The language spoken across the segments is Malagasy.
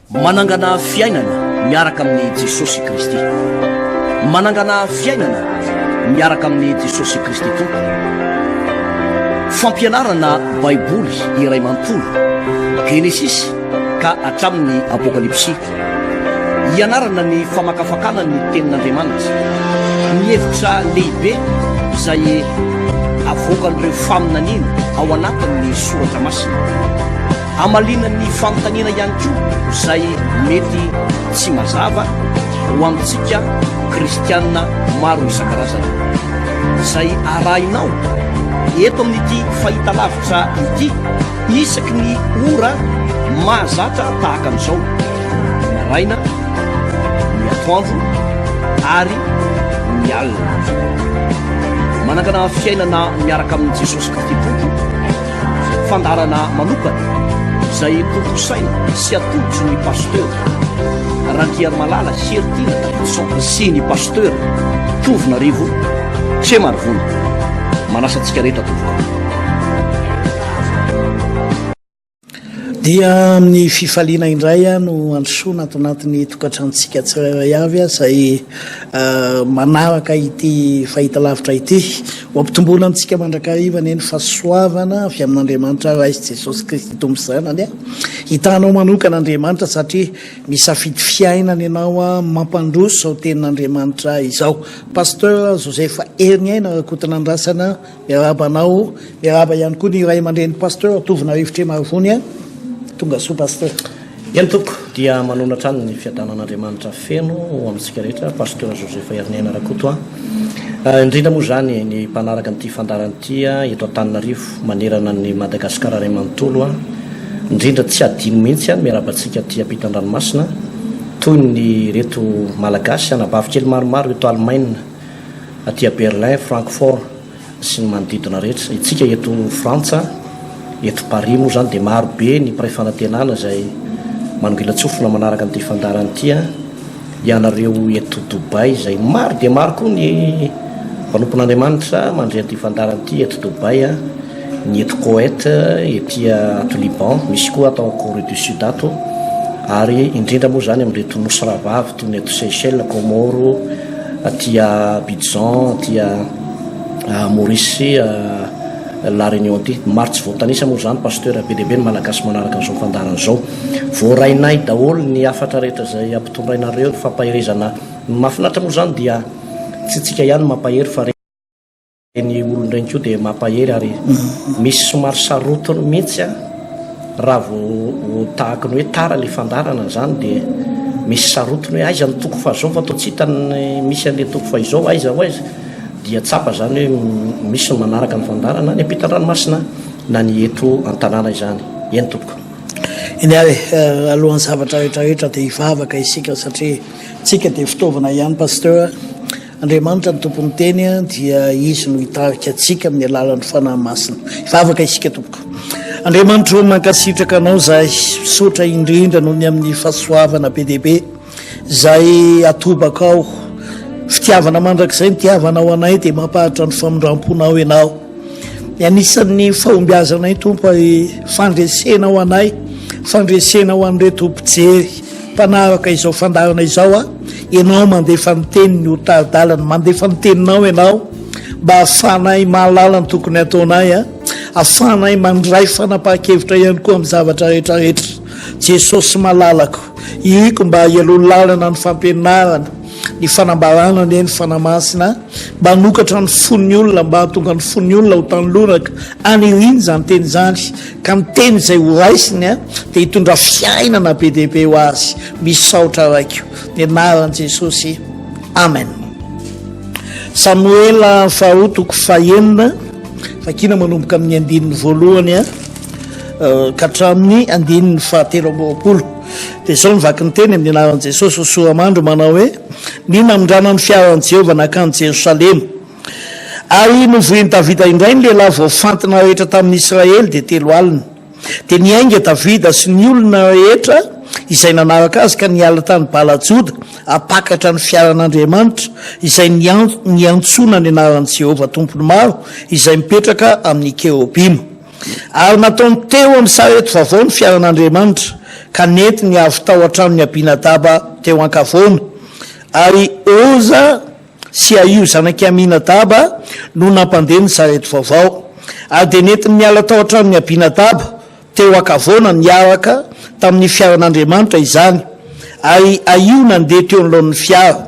Manangana fiainana miaraka amin'i Jesosy Kristy. Manangana fiainana miaraka amin'i Jesosy Kristy Tompo. Fampianarana Baiboly iray manontolo, Genesisy ka hatramin'ny Apokalypsy. Hianarana ny famakafakana ny Tenin'Andriamanitra, ny hevitra lehibe izay avoakan'ireo faminaniana ao anatin'ny Soratra Masina. Hamaliana ny fanontaniana ihany koa izay mety tsy mazava ho antsika kristiana maro isan-karazany. Izay arahinao eto amin'ity fahitalavitra ity isaky ny ora mahazatra tahaka an'izao, ny maraina, ny atoandro ary ny alina. Manangana fiainana miaraka amin'i Jesosy Kristy Tompo. Fandaharana manokana izay tontosaina sy atolotry ny Pasteur Randriarimalala Heritiana Davidson sy ny Pasteur Tovonarivo Tremarivony. Manasa antsika rehetra tompoko. Dia amin'ny fifaliana indray no androsoana ato anatin'ny tokantranontsika tsirairay avy izay manaraka ity fahitalavitra ity. Ho ampitomboina amintsika mandrakariva anie ny fahasoavana avy amin'Andriamanitra Ray sy Jesosy Kristy Tompo Zanany. Hitanao manokana Andriamanitra satria misafidy fiainana ianao mampandroso izao tenin'Andriamanitra izao. Pasteur Joseph Heriniaina Rakotonandrasana, miarahaba anao, miarahaba ihany koa ny ray aman-dreny Pasteur Tovonarivo Tremarivony. Tonga soa Pasteur. Eny tompoko, dia manoana hatrany ny fiadanan'Andriamanitra feno ho amintsika rehetra, Pasteur Joseph Heriniaina Rakoto a. Indrindra moa izany ny mpanaraka an'ity fandaharana ity eto Antananarivo, manerana an'i Madagasikara iray manontolo a. Indrindra tsy hadino mihitsy ny miarahaba antsika aty ampitan-dranomasina, toy ny ireto Malagasy anabavy kely maromaro eto Alemaina, aty Berlin, Francfort. sy ny manodidina rehetra. Itsika eto Frantsa, eto Paris moa izany dia maro be ny mpiray fanantenana izay manongilan-tsofina manaraka an'ity fandaharana ity an! Ianareo eto Dubaï izay maro dia maro koa ny mpanompon'Andriamanitra mandre an'ity fandaharana ity eto Dubaï an! Ny eto Koweït, ety ato Liban, misy koa ato Corée du Sud ato ary indrindra moa izany amin'ireto nosy rahavavy toy ny eto Seychelles, Comores, aty Abidjan, aty Maurice, La Réunion aty. Maro tsy voatanisa moa izany Pasteur, be dia be ny Malagasy manaraka an'izao fandaharana izao. Voarainay daholo ny hafatra rehetra izay ampitondrainareo, ny fampaherezana. Ny mahafinaritra moa izany dia tsy tsika ihany no mampahery fa Ireny olona ireny koa dia mampahery ary misy somary sarotiny mihitsy an, raha vao tahaky ny hoe tara ilay fandaharana izany dia misy sarotiny hoe aiza ny toko fahazao fa toa tsy hita ny misy an'ilay toko fahizao, aiza ho aiza, dia tsapa izany hoe misy ny manaraka ny fandaharana any ampitan-dranomasina na ny eto an-tanàna izany. Eny tompoko. Eny ary e, alohan'ny zavatra rehetra rehetra dia hivavaka isika satria tsika dia fitaovana ihany Pasteur a. Andriamanitra no tompon'ny teny dia Izy no hitarika antsika amin'ny alalan'ny Fanahy Masina. Hivavaka isika tompoko. Andriamanitra ô, mankasitraka Anao izahay, misaotra indrindra noho ny amin'ny fahasoavana be dia be izay atobakao. Fitiavana mandrakizay ny tiavanao anay dia mampaharitra ny famindram-ponao Ianao. Ny anisan'ny fahombiazanay Tompo ary fandresena ho anay, fandresena ho an'ireto mpijery mpanaraka izao fandaharana izao a, Ianao mandefa ny teniny ho tari-dalana, mandefa ny teninao Ianao mba hahafahanay mahalala ny tokony hataonay a, hahafahanay mandray fanapahan-kevitra ihany koa amin'ny zavatra rehetra rehetra. Jesosy malalako, iriko mba hialoha lalana ny fampianarana, ny fanambarana anie ny Fanahy Masina mba hanokatra ny fon'ny olona, mba hahatonga ny fon'ny olona ho tany lonaka, aniriany izany teny izany, ka ny teny izay ho raisiny dia hitondra fiainana be dia be ho azy. Misaotra Raiko. Ny anaran'i Jesosy. Amen. Samoela faharoa toko fahenina, vakina manomboka amin'ny andininy voalohany ka hatramin'ny andininy fahatelo amby roapolo. Dia izao ny vaky ny teny amin'ny anaran'i Jesosy ho soa-mandro manao hoe, Ny namindrana ny fiaran'i Jehovah nankany Jerosalema. Ary novorin'i Davida indray ny lehilahy voafantina rehetra tamin'ny Israely, dia 40. Dia niainga Davida sy ny olona rehetra izay nanaraka azy ka niala tany Bala-joda hampakatra ny fiaran'Andriamanitra, izay niantsoana ny anaran'i Jehovah Tompon'ny maro, izay mipetraka amin'ny kerobima. Ary nataony teo amin'ny sarety vaovao ny fiaran'Andriamanitra. ka nentiny avy tao an-tranon'i Abinadaba teo ankavoana. Ary Oza sy Ahio zanak'i Aminadaba no nampandeha ny sarety vaovao. Ary dia nentiny niala tao an-tranon'i Abinadaba teo ankavoana niaraka tamin'ny fiaran'Andriamanitra izany, ary Ahio nandeha teo anoloan'ny fiara.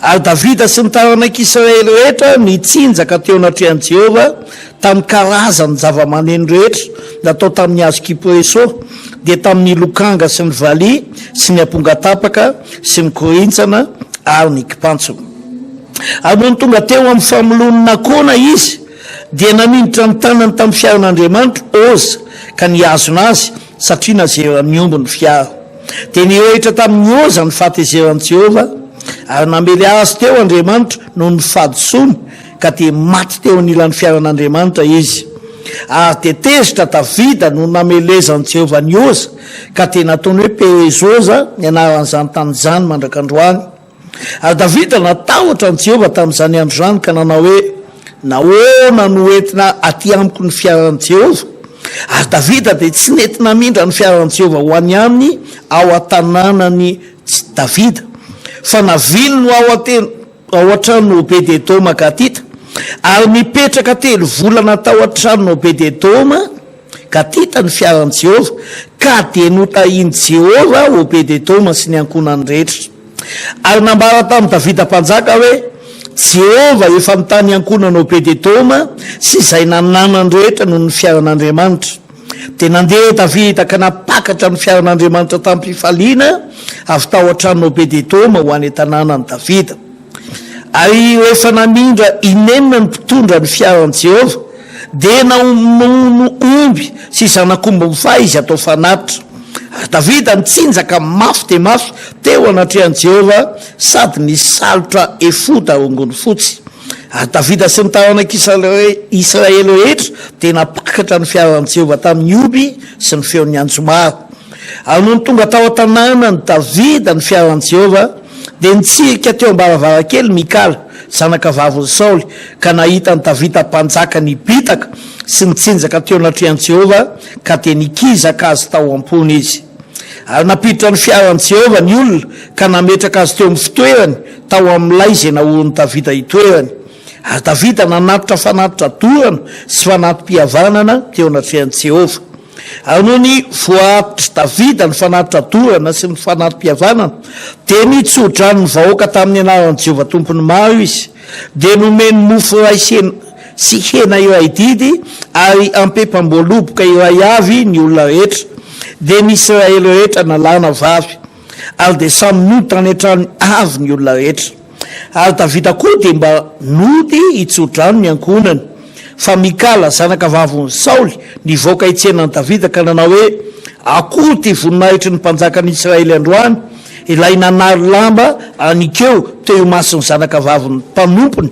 Ary Davida sy ny taranak'Israely rehetra nitsinjaka teo anatrehan'i Jehovah tamin'ny karazan'ny zava-maneno rehetra natao tamin'ny hazo kypreso, dia tamin'ny lokanga sy ny valiha sy ny ampongatapaka sy ny korintsana ary ny kipantsona. Ary nony tonga teo amin'ny famoloan'i Nakona izy, dia naninjitra ny tanany tamin'ny fiaran'Andriamanitra Oza ka nihazona azy, satria nazeran'ny omby ny fiara. Dia nirehitra tamin'i Oza ny fahatezeran'i Jehovah, ary namely azy teo Andriamanitra noho ny fahadisoany, ka dia maty teo anilan'ny fiaran'Andriamanitra izy. Ary dia tezitra Davida noho ny namelezan'i Jehovah an'i Oza, ka dia nataony hoe Perezoza ny anaran'izany tany izany mandrak'androany. Ary Davida natahotra an'i Jehovah tamin'izany andro izany ka nanao hoe, Nahoana no entina atỳ amiko ny fiaran'i Jehovah? Ary Davida dia tsy nety namindra ny fiaran'i Jehovah ho any aminy ao an-tanànan'i Davida, fa naviliny ho ao ao an-tranon'i Obed-edoma Gatita, ary nipetraka telo volana tao an-tranon'i Obed-edoma Gatita ny fiaran'i Jehovah, ka dia notahin'i Jehovah Obed-edoma sy ny ankohonany rehetra. Ary nambara tamin'i Davida mpanjaka hoe, Jehovah efa nitahy ny ankohonan'i Obed-edoma sy izay nananany rehetra noho ny fiaran'Andriamanitra. Dia nandeha Davida ka nampakatra ny fiaran'Andriamanitra tamim-pifaliana avy tao an-tranon'i Obed-edoma ho any an-tanànan'i Davida. Ary rehefa namindra inenina ny mpitondra ny fiaran'i Jehovah, dia namono omby sy zanak'omby mifahy izy hatao fanatitra. Ary Davida nitsinjaka mafy dia mafy teo anatrehan'i Jehovah sady nisalotra efoda rongony fotsy. Ary Davida sy ny taranak'i Israely rehetra dia nampakatra ny fiaran'i Jehovah tamin'ny omby sy ny feon'ny anjomara. Ary nony tonga tao an-tanànan'i Davida ny fiaran'i Jehovah, dia nitsirika teo am-baravarankely Mikala, zanakavavin'i Saoly, ka nahita an'i Davida mpanjaka nibitaka sy nitsinjaka teo anatrehan'i Jehovah, ka dia nikizaka azy tao am-pony izy. Ary nampiditra ny fiaran'i Jehovah ny olona ka nametraka azy teo amin'ny fitoerany, tao amin'ny lay izay naorin'i Davida hitoerany. Ary Davida nanatitra fanatitra dorana sy fanati-pihavanana teo anatrehan'i Jehovah. Ary nony voaatitr'i Davida ny fanatitra dorana sy ny fanati-pihavanana, dia nitso-drano ny vahoaka tamin'ny anaran'i Jehovah Tompon'ny maro izy. Dia nomeny mofo iray sy hena iray didy ary ampempam-boaloboka iray avy ny olona rehetra, dia ny Israely rehetra na lahy na vavy. Ary dia samy nody tany an-tranony avy ny olona rehetra. Ary Davida koa dia mba nody hitso-drano ny ankohonany. Fa Mikala, zanaka vavin'i Saoly, nivoaka hitsena an'i Davida ka nanao hoe, Akory ity voninahitry ny mpanjakan'i Israely androany, ilay nanary lamba aninkeo teo imason'ny zanaka vavin'ny mpanompony,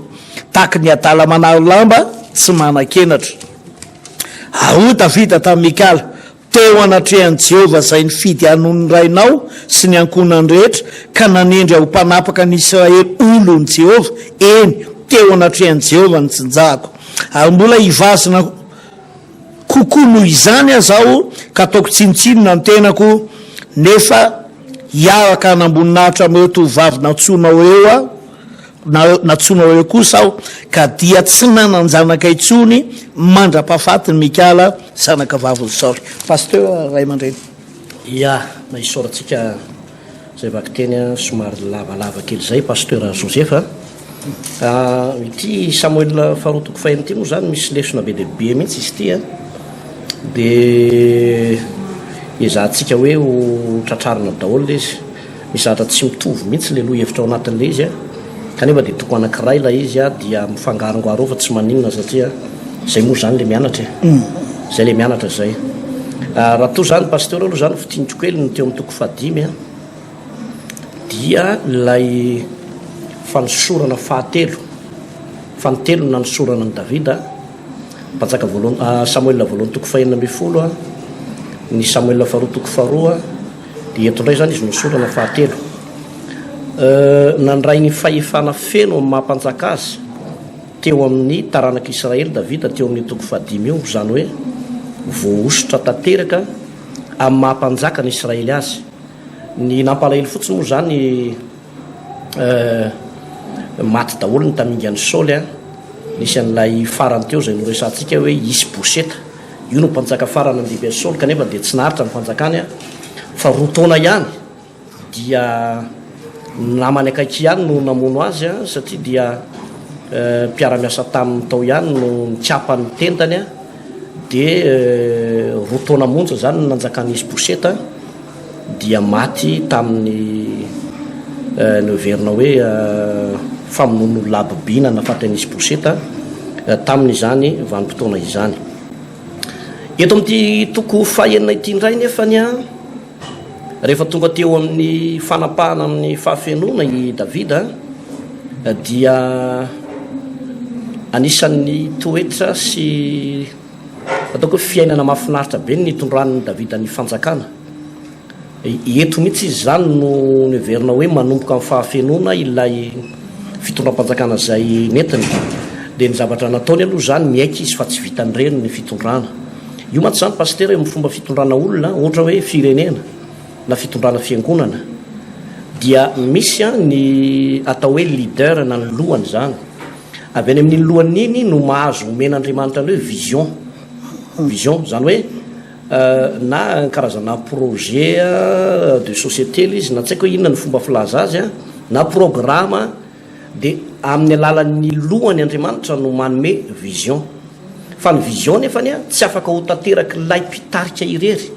tahaky ny adala manary lamba tsy manan-kenatra. Ary hoy Davida tamin'i Mikala, Teo anatrehan'i Jehovah izay nifidy ahy noho ny rainao sy ny ankohonany rehetra, ka nanendry ahy ho mpanapaka ny Israely olon'i Jehovah, eny, teo anatrehan'i Jehovah nitsinjahako. Ary mbola hivazona kokoa noho izany aza aho, ka ataoko tsinontsinona ny tenako, nefa hiaraka hanam-boninahitra amin'ireo tovovavy nantsoinao ireo aho. Nantsoinao eo kosa aho, ka dia tsy nanan-janaka intsony mandra-pahafatin'i Mikala, zanaka vavin'i Saoly. Pasteur, ray aman-dreny. Ya, na isaorantsika izay vakiteny somary lavalava kely izay Pasteur Joseph a. Ity Samoela faharoa toko fahenina ity moa izany misy lesona be dia be mihitsy izy ity a. Dia ezahantsika hoe ho tratrarina daholo ilay izy. Misy zavatra tsy mitovy mihitsy ilay lohahevitra ao anatin'ilay izy kanefa dia toko anankiray ilay izy dia mifangarongaro ao fa tsy maninona satria izay moa izany ilay mianatra e. Izay ilay mianatra izay. Raha toa izany Pasteur aloha izany fintiniko kely ny teo amin'ny toko fahadimy dia ilay fanosorana fahatelo, fanintelony nanosorana an'i Davida, Mpanjaka voalohany, Samoela voalohany toko fahenina ambinifolo, ny Samoela faharoa toko faharoa, Dia eto indray izany izy nosorana fahatelo. Nandray ny fahefana feno amin'ny maha mpanjaka azy teo amin'ny taranak'i Israely Davida teo amin'io toko fahadimy io, izany hoe voahosotra tanteraka. amin'ny maha mpanjaka ny Israely azy. Ny nampalahelo fotsiny moa izany maty daholo ny tamingan'i Saoly an. Nisy an'ilay farany teo izay noresahantsika hoe Isboseta. Io no mpanjaka farany nandimby an'i Saoly kanefa dia tsy naharitra ny fanjakany fa roa taona ihany dia ny namany akaiky ihany no namono azy satria dia mpiara-miasa taminy tao ihany no nikapa ny tendany dia roa taona monja izany no nanjakan'i Isboseta dia maty tamin'ny noheverina hoe famonoan'olona habibiana nahafaty an'i Isboseta tamin'izany vanim-potoana izany. Eto amin'ity toko fahenina ity indray nefany rehefa tonga teo amin'ny fanapahana amin'ny fahafenoana i Davida dia anisan'ny toetra sy ataoko hoe fiainana mahafinaritra be ny nitondran'i Davida ny fanjakana. Eto mihitsy izy izany no noheverina hoe manomboka amin'ny fahafenoana ilay fitondram-panjakana izay nentiny. Dia ny zavatra nataony aloha izany, miaiky izy fa tsy vitany irery ny fitondrana. Io mantsy izany Pasitera eo amin'ny fomba fitondrana olona, ohatra hoe firenena na fitondrana fiangonana, dia misy ny atao hoe leader na ny lohany izany. Avy any amin'iny lohany iny no mahazo omen'Andriamanitra ny hoe vision. Vision, izany hoe na karazana projet de société ilay izy na tsy haiko hoe inona ny fomba filaza azy na programa dia amin'ny alalan'ny lohany Andriamanitra no manome vision. Fa ny vision nefany tsy afaka ho tanterak'ilay mpitarika irery.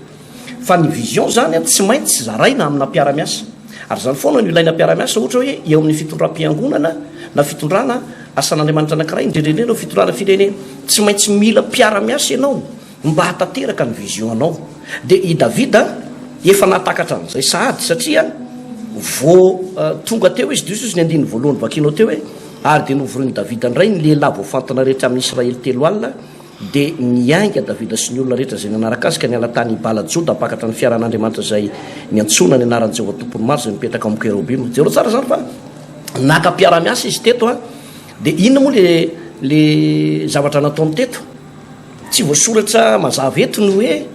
Fa ny vision izany tsy maintsy zaraina amina mpiara-miasa. Ary izany foana no ilaina mpiara-miasa, ohatra hoe eo amin'ny fitondram-piangonana na fitondrana asan'Andriamanitra anankiray, indrindra indrindra eo fitondrana firenena. Tsy maintsy mila mpiara-miasa ianao mba hahatanteraka ny vision anao. Dia i Davida efa nahatakatra an'izay sahady satria vao tonga teo izy, diso izy ny andininy voalohany vakinao teo hoe, ary dia novorian'i Davida indray ny lehilahy voafantina rehetra amin'ny Israely 40, dia niainga Davida sy ny olona rehetra izay nanaraka azy ka niala tany Bala-Joda hampakatra ny fiaran'Andriamanitra izay niantsoana ny anaran'i Jehovah Tompon'ny maro izay mipetraka ao amin'ny kerobima. Jereo tsara izany fa naka mpiara-miasa izy teto an! Dia inona moa le le zavatra nataony teto? Tsy voasoratra mazava eto ny hoe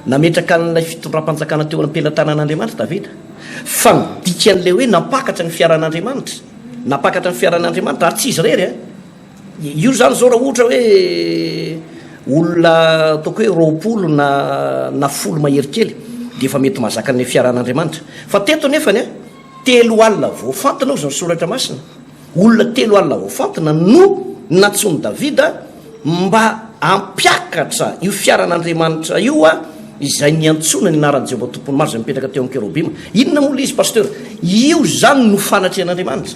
nametraka an'ilay fitondram-panjakana teo am-pelatanan'Andriamanitra Davida. Fa ny dikan'ilay hoe nampakatra ny fiaran'Andriamanitra, nampakatra ny fiaran'Andriamanitra, ary tsy izy irery an! Io izany izao raha ohatra hoe olona ataoko hoe 20 na na folo mahery kely dia efa mety mahazaka an'ilay fiaran'Andriamanitra. Fa teto nefany an, 30 voafantina hozy ny soratra masina. Olona 30 voafantina no nantsoin'i Davida mba hampiakatra io fiaran'Andriamanitra io izay niantsoana ny anaran'i Jehovah Tompon'ny maro izay mipetraka teo amin'ny kerobima. Inona moa ilay izy Pasteur? Io izany no fanatrehan'Andriamanitra.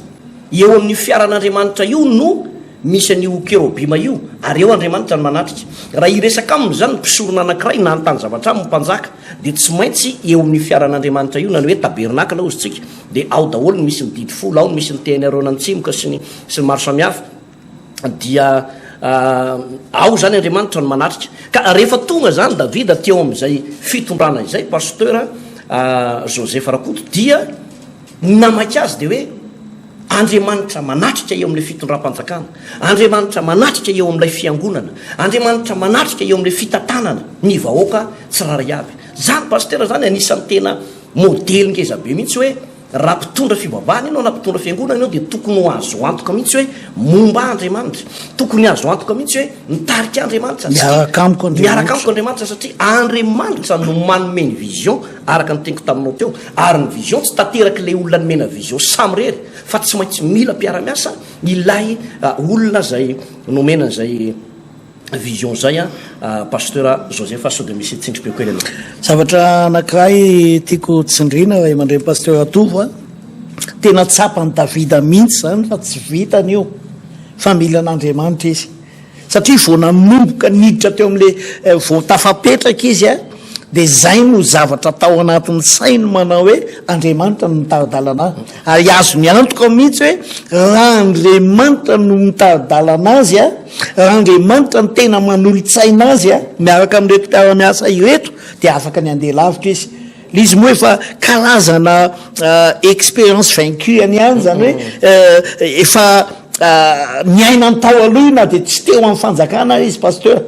Eo amin'io fiaran'Andriamanitra io no misy an'io kerobima io, ary eo Andriamanitra no manatrika. Raha hiresaka aminy izany ny mpisorona anankiray na hanontany zavatra aminy ny mpanjaka, dia tsy maintsy eo amin'io fiaran'Andriamanitra io, na ny hoe tabernakla hozy tsika, dia ao daholo no misy ny didy folo, ao no misy ny tehin'i Arona ny tsimoka sy ny sy ny maro samihafa, dia ao izany Andriamanitra no manatrika. Ka rehefa tonga izany Davida teo amin'izay fitondrana izay, Pasteur Joseph Rakoto, dia ny namaky azy dia hoe Andriamanitra manatrika eo amin'ilay fitondram-panjakana, Andriamanitra manatrika eo amin'ilay fiangonana, Andriamanitra manatrika eo amin'ilay fitantanana ny vahoaka tsirairay avy. Izany Pasteur izany anisan'ny tena Modely ngeza be mihitsy hoe raha mpitondra fivavahana ianao na mpitondra fiangonana ianao dia tokony ho azo antoka mihitsy hoe momba ahy Andriamanitra. Tokony azo antoka mihitsy hoe mitarika ahy Andriamanitra. Miaraka amiko Andriamanitra. Miaraka amiko Andriamanitra satria Andriamanitra no manome ny vision araka ny teniko taminao teo. Ary ny vision tsy tanterak'ilay olona nomena vision samirery fa tsy maintsy mila mpiara-miasa ilay olona izay nomena izay vision zay an Pasteur Joseph sao dia misy tsindrim-peo kely aloha. Zavatra anankiray tiako tsindriana ray aman-dreny Pasteur Tovo a, tena tsapan'i Davida mihitsy izany fa tsy vitany io fa mila an'Andriamanitra izy. Satria vao nanomboka niditra teo amin'ilay vao tafapetraka izy a, dia izay no zavatra tao anatin'ny sainy manao hoe Andriamanitra no mitari-dalana ahy. Ary azony antoka mihitsy hoe raha Andriamanitra no mitari-dalana azy, raha Andriamanitra no tena manolo-tsaina azy miaraka amin'ireto mpiara-miasa ireto dia afaka ny handeha lavitra izy. Ilay izy moa efa karazana expérience vaincue any ihany, izany hoe efa. Niainany tao aloha io na dia tsy teo amin'ny fanjakana ary izy Pasteur.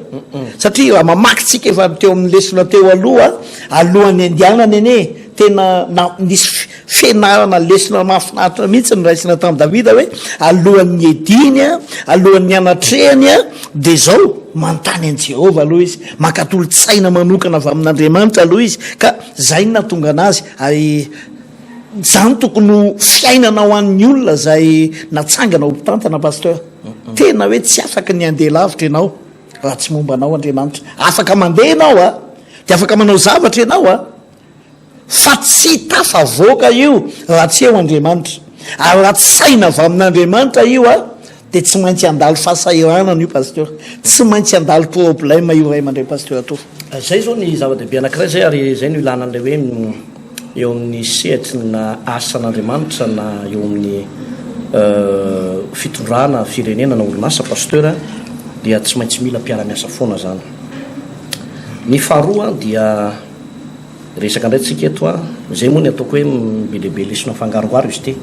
Satria raha mamaky tsika efa teo amin'ny lesona teo aloha, alohan'ny andianany anie tena na nisy fianarana lesona mahafinaritra mihitsy noraisina tamin'i Davida hoe alohan'ny hiadiany, alohan'ny hanatrehany dia izao manontany an'i Jehovah aloha izy, maka tolo-tsaina manokana avy amin'Andriamanitra aloha izy ka izay no nahatonga anazy ary Izany tokony ho fiainana ho an'ny olona izay natsangana ho mpitantana Pasteur. Tena hoe tsy afaky ny handeha lavitra ianao raha tsy momba anao Andriamanitra. Afaka mandeha ianao a, dia afaka manao zavatra ianao a, fa tsy tafavoaka io raha tsy eo Andriamanitra. Ary raha tsy saina avy amin'Andriamanitra io a, dia tsy maintsy handalo fahasahiranana io Pasteur. Tsy maintsy handalo problème io ray aman-dreny Pasteur Tovo. Zay zao ny zava-dehibe anankiray zay ary zay no ilana an'ilay hoe eo amin'ny sehatry ny na asan'Andriamanitra na eo amin'ny fitondrana firenena na orinasa Pasteur dia tsy maintsy mila mpiara-miasa foana zany. Ny faharoa dia Resaka indray tsika eto a! Izay moa ny ataoko hoe be dia be lesona afangaroharo izy ity.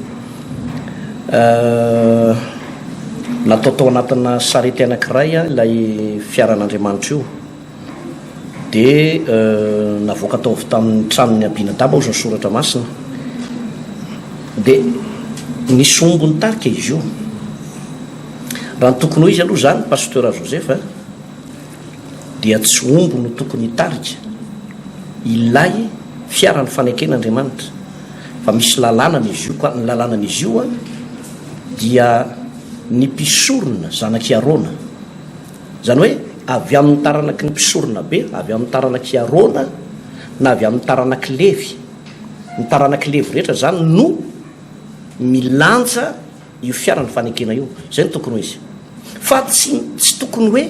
Natao tao anatina sarety anankiray ilay fiaran'Andriamanitra io. Dia navoaka tao avy tamin'ny tranon'i Abinadaba hozy ny soratra masina. Dia nisy omby nitarika izy io. Raha ny tokony ho izy aloha izany Pasteur Joseph a! dia tsy omby no tokony hitarika ilay fiaran'ny fanekena Andriamanitra fa misy lalànana izy io ka ny lalànan'izy io dia ny mpisorona zanak'i Arona izany hoe avy amin'ny taranaky ny mpisorona be avy amin'ny taranak'i Arona na avy amin'ny taranak'i Levy ny taranak'i Levy rehetra izany no milanja io fiaran'ny fanekena io, izay no tokony ho izy. Fa tsy tsy tokony hoe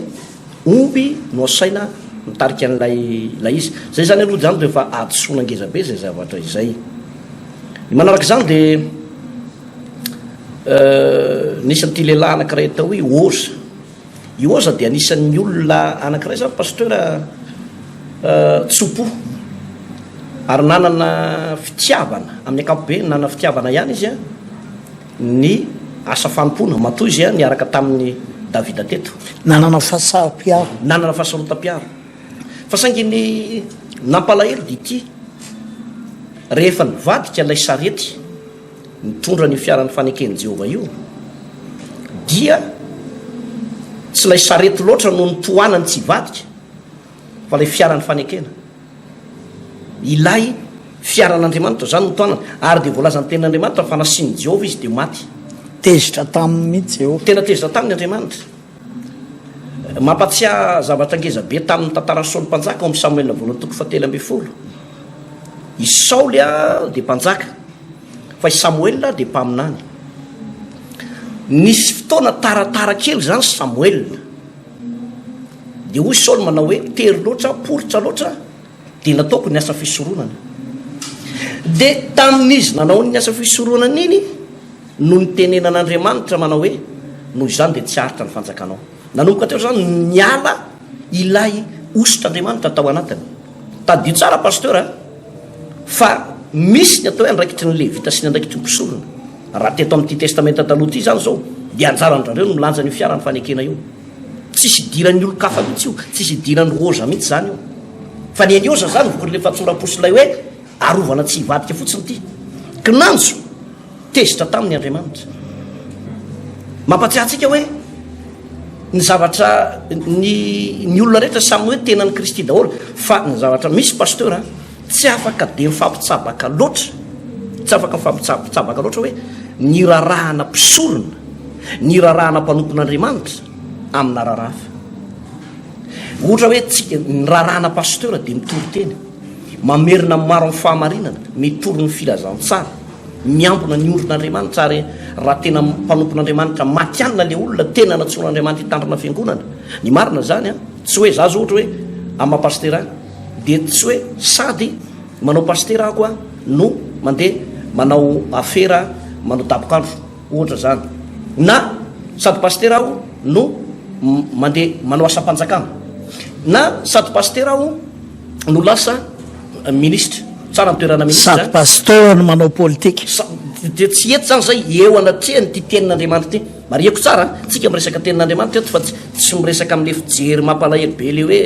omby no asaina mitarika an'ilay ilay izy. Izay izany aloha izany dia efa hadisoana ngeza be izay zavatra izay. Ny manaraka izany dia nisy an'ity lehilahy anankiray atao hoe Oza. I Oza dia anisan'ny olona anankiray izany pasteur tso-po ary nanana fitiavana amin'ny ankapobeny nanana fitiavana ihany izy an. ny asa fanompoana, matoa izy niaraka tamin'i Davida teto. Nanana fahasaropiaro. Nanana fahasarotam-piaro. Fa saingy ny nampalahelo dia ity, rehefa nivadika ilay sarety nitondra an'io fiaran'ny faneken'i Jehovah io, dia tsy ilay sarety loatra no nitohanany tsy hivadika, fa ilay fiaran'ny fanekena. Ilay fiaran'Andriamanitra, izany no tohanany. Ary dia voalazan'ny Tenin'Andriamanitra fa nasian'i Jehovah izy dia maty. Tezitra taminy mihitsy Jehovah. Tena tezitra taminy Andriamanitra. Mampatsiahy zavatra ngeza be tamin'ny tantaran'i Saoly mpanjaka ao amin'ny Samoela voalohany toko fahatelo ambin'ny folo. I Saoly dia mpanjaka, fa i Samoela dia mpaminany. Nisy fotoana taratara kely izany Samoela. Dia hoy Saoly manao hoe, Tery loatra aho, poritra loatra, dia nataoko ny asa fisoronana. Dia tamin'izy nanao ny asa fisoronana iny no nitenenan'Andriamanitra manao hoe, Noho izany dia tsy haharitra ny fanjakanao. Nanomboka teo izany niala ilay hosotr'Andriamanitra tao anatiny. Tadidio tsara Pasteur a, fa misy ny atao hoe andraikitry ny Levita sy ny andraikitry ny mpisorona. Raha teto amin'ity Testamenta Taloha ity izany izao, dia anjaran-drareo no milanja an'io fiaran'ny fanekena io. Tsisy idiran'ny olon-kafa mihitsy io, tsisy idiran'ny Rosa mihitsy izany io. Fa ny an'i Oza izany vokin'ilay fahatsoram-po sy ilay hoe arovana tsy hivadika fotsiny ity. Kinanjo, tezitra taminy Andriamanitra. Mampatsiahy antsika hoe ny zavatra, ny, ny olona rehetra samy hoe tenan'i Kristy daholo, fa ny zavatra misy Pasteur a, tsy afaka dia mifampitsabaka loatra, tsy afaka mifampitsabaka loatra hoe ny rarahana mpisorona, ny rarahana mpanompon'Andriamanitra amina raharaha hafa. Ohatra hoe tsika, ny rarahana pasteur dia mitory teny, mamerina ny maro amin'ny fahamarinana, mitory ny filazantsara, miambina ny ondrin'Andriamanitra ary raha tena mpanompon'Andriamanitra matihanina le olona, tena nantsoin'Andriamanitra hitandrina fiangonana. Ny marina zany an, tsy hoe za zao ohatra hoe amin'ny maha pasitera ahy dia tsy hoe sady manao pasitera aho koa no mandeha manao afera manao dabok'andro. Ohatra izany. Na sady pasitera aho no mandeha manao asam-panjakana. Na sady pasitera aho no lasa minisitra. Tsara ny toerana minisitra. Sady pasteur no manao politika. Dia tsy hety izany izay eo anatrehan'ity tenin'Andriamanitra ity. Marihiko tsara an, tsika miresaka tenin'Andriamanitra eto fa tsy miresaka amin'le fijery mampalahelo be le hoe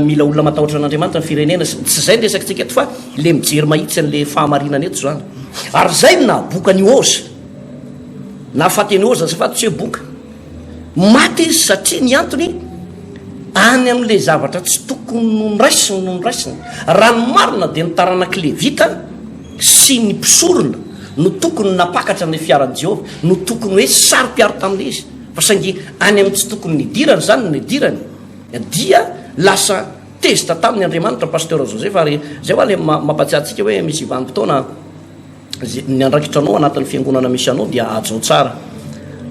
mila olona matahotra an'Andriamanitra ny firenena sy ny tsy izay ny resakitsika eto fa le mijery mahitsy an'le fahamarinana eto izany. Ary izay no nahaboka an'i Oza. Nahafaty an'i Oza azafady tsy hoe boka. Maty izy satria ny antony any amin'le zavatra tsy tokony ho noraisiny no noraisiny. Raha ny marina dia ny taranak'i Levita sy ny mpisorona no tokony nampakatra an'ilay fiaran'i Jehovah, no tokony hoe saro-piaro tamin'ilay izy, fa saingy any amin'ny tsy tokony nidirany izany no nidirany, dia lasa tezitra taminy Andriamanitra, Pasteur Joseph, ary izay hoa ilay mampatsiahy antsika hoe misy vanim-potoana ny andraikitra anao anatin'ny fiangonana misy anao dia hajao tsara,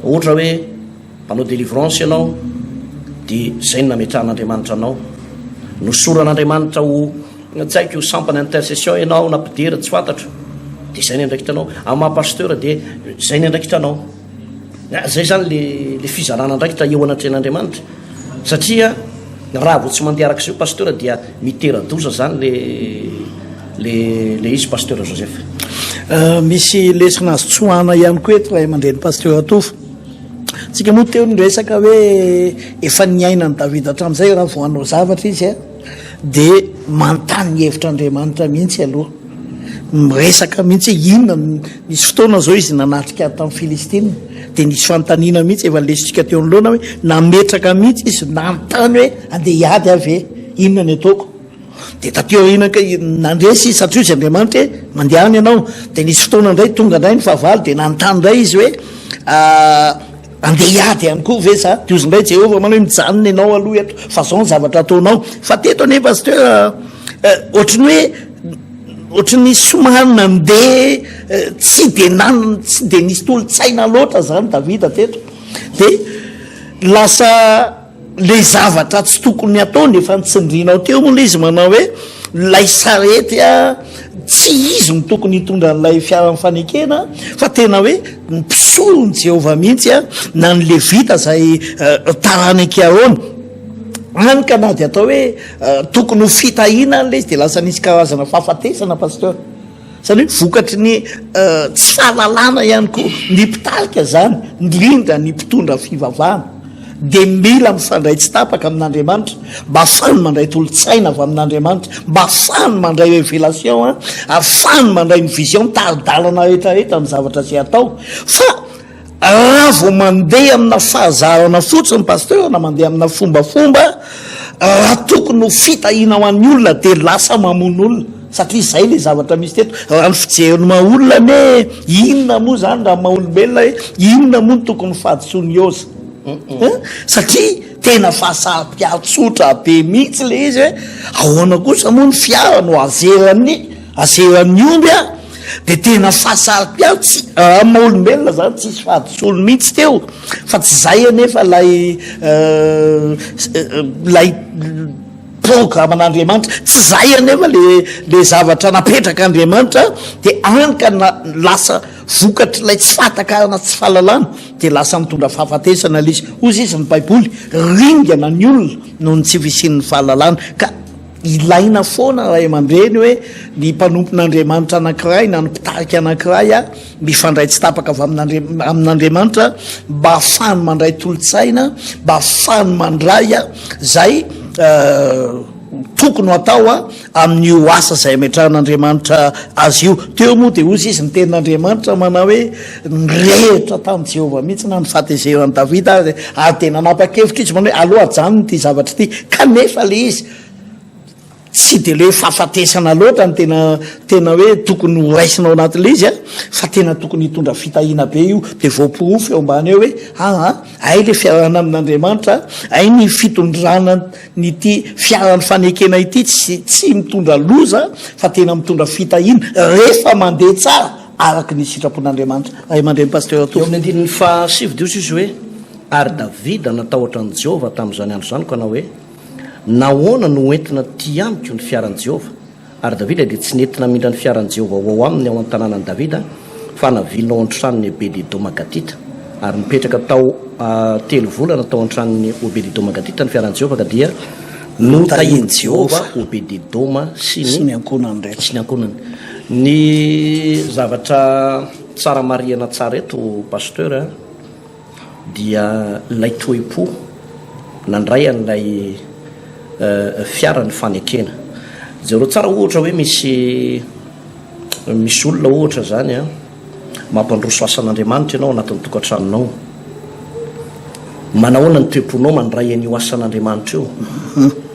ohatra hoe Mpanao délivrance ianao dia izay no nametrahan'Andriamanitra anao. Nosoran'Andriamanitra ho tsy haiko sampana intercession ianao na mpidera tsy fantatro. Dia izay ny andraikitra anao. Amin'ny maha pasteur dia izay ny andraikitra anao. Izay izany le le fizarana andraikitra eo anatrehan'Andriamanitra. Satria raha vao tsy mandeha araka izay pasteur dia mitera-doza izany le le le izy pasteur Joseph. Misy lesona azo tsoahana ihany koa eto ray aman-dreny pasteur Tovo. Tsika moa teo niresaka hoe efa niainan'i Davida hatramin'izay raha vao hanao zavatra izy a, dia manontany ny hevitr'Andriamanitra mihitsy aloha. Miresaka mihitsy hoe inona no, nisy fotoana izao izy nanatrika ady tamin'ny Filistina, dia nisy fanontaniana mihitsy efa lesotsika teo anoloana hoe nametraka mihitsy izy nanontany hoe andeha hiady aho ve? Inona ny ataoko? Dia taty aoriana kay nandresy izy satria hozy Andriamanitra hoe mandehana ianao. Dia nisy fotoana indray tonga indray ny fahavalo dia nanontany indray izy hoe andeha hiady ihany koa ve za? Dia hozy indray Jehovah manao hoe mijanona ianao aloha eto fa zao ny zavatra ataonao. Fa teto anie pasteur ohatry ny hoe ohatry ny somary nandeha tsy dia nan tsy dia nisy tolo-tsaina loatra zany Davida teto. Dia lasa Le zavatra tsy tokony ataony efa nitsindrinao teo moa le izy manao hoe lay sarety a tsy izy no tokony hitondra an'ilay fiaran'ny fanekena fa tena hoe ny mpisoron'i Jehovah mihitsy a na ny levita izay taranak'i Arona hany ka na dia atao hoe tokony ho fitahiana an'ilay izy dia lasa nisy karazana fahafatesana pasteur. Izany hoe vokatry ny tsy fahalalana ihany koa ny mpitarika izany, indrindra ny mpitondra fivavahana, dia mila mifandray tsy tapaka amin'Andriamanitra mba hahafahany mandray tolo-tsaina avy amin'Andriamanitra, mba hahafahany mandray révélation, hahafahany mandray ny vision, tari-dalana rehetra rehetra amin'ny zavatra izay atao. Fa Raha vao mandeha amina fahazarana fotsiny pasteur na mandeha amina fombafomba, raha tokony ho fitahiana ho an'ny olona dia lasa mamono olona satria izay ilay zavatra misy teto. Raha ny fijery ny maha olona anie inona moa izany raha maha olombelona hoe inona moa no tokony fahadisoan'i Oza? Hein? Satria tena fahasaropiaro tsotra be mihitsy ilay izy hoe ahoana kosa moa ny fiara no azeran'ny azeran'ny omby a? Dia tena fahasaropiaro tsy raha maha olombelona zany tsisy fahadisoany mihitsy teo fa tsy zay anefa lay lay programan'Andriamanitra tsy zay anefa le le zavatra napetrak'Andriamanitra dia any ka na lasa vokatr'ilay tsy fahatakarana tsy fahalalana dia lasa mitondra fahafatesana ilay izy hoy izy ny baiboly ringana ny olona noho ny tsy fisian'ny fahalalana ka Ilaina foana ray aman-dreny hoe ny mpanompon'Andriamanitra anankiray na ny mpitarika anankiray mifandray tsy tapaka avy amin'Andriamanitra mba hahafahany mandray tolo-tsaina, mba hahafahany mandray izay tokony ho atao amin'io asa izay ametrahan'Andriamanitra azy io. Teo moa dia hozy izy ny tenin'Andriamanitra manao hoe nirehitra tamin'i Jehovah mihitsy na ny fahatezeran'i Davida ary ary dia nanapa-kevitra izy manao hoe aleo ajanony ity zavatra ity. Kanefa ilay izy tsy dia ilay hoe fahafatesana loatra no tena tena hoe tokony ho raisina ao anatin'ilay izy fa tena tokony hitondra fitahiana be io. Dia voaporofo eo ambany eo hoe aa hay ilay fiarahana amin'Andriamanitra, hay ny fitondrana an'ity fiaran'ny fanekena ity tsy tsy mitondra loza fa tena mitondra fitahiana rehefa mandeha tsara araka ny sitrapon'Andriamanitra. Ray aman-dreny Pasteur Eo amin'ny andininy fahasivy dia hoy izy hoe, Ary Davida natahotra an'i Jehovah tamin'izany andro izany ka nanao hoe, Nahoana no hoentina aty amiko ny fiaran'i Jehovah? Ary Davida dia tsy nety namindra ny fiaran'i Jehovah ho ao aminy ao an-tanànan'i Davida, fa navilina ao an-tranon'i Obed-edoma Gatita. Ary nipetraka tao telo volana tao an-tranon'i Obed-edoma Gatita ny fiaran'i Jehovah, ka dia notahin'i Jehovah Obed-edoma sy ny ankohonany rehetra. Sy ny ankohonany. Ny zavatra tsara marihana tsara eto, Pasteur a. dia ilay toe-po nandray an'ilay fiara ny fanekena. Jereo tsara ohatra hoe misy misy olona ohatra izany an, mampandroso asan'Andriamanitra ianao anatin'ny tokantranonao. Manahoana ny toe-ponao mandray an'io asan'Andriamanitra io?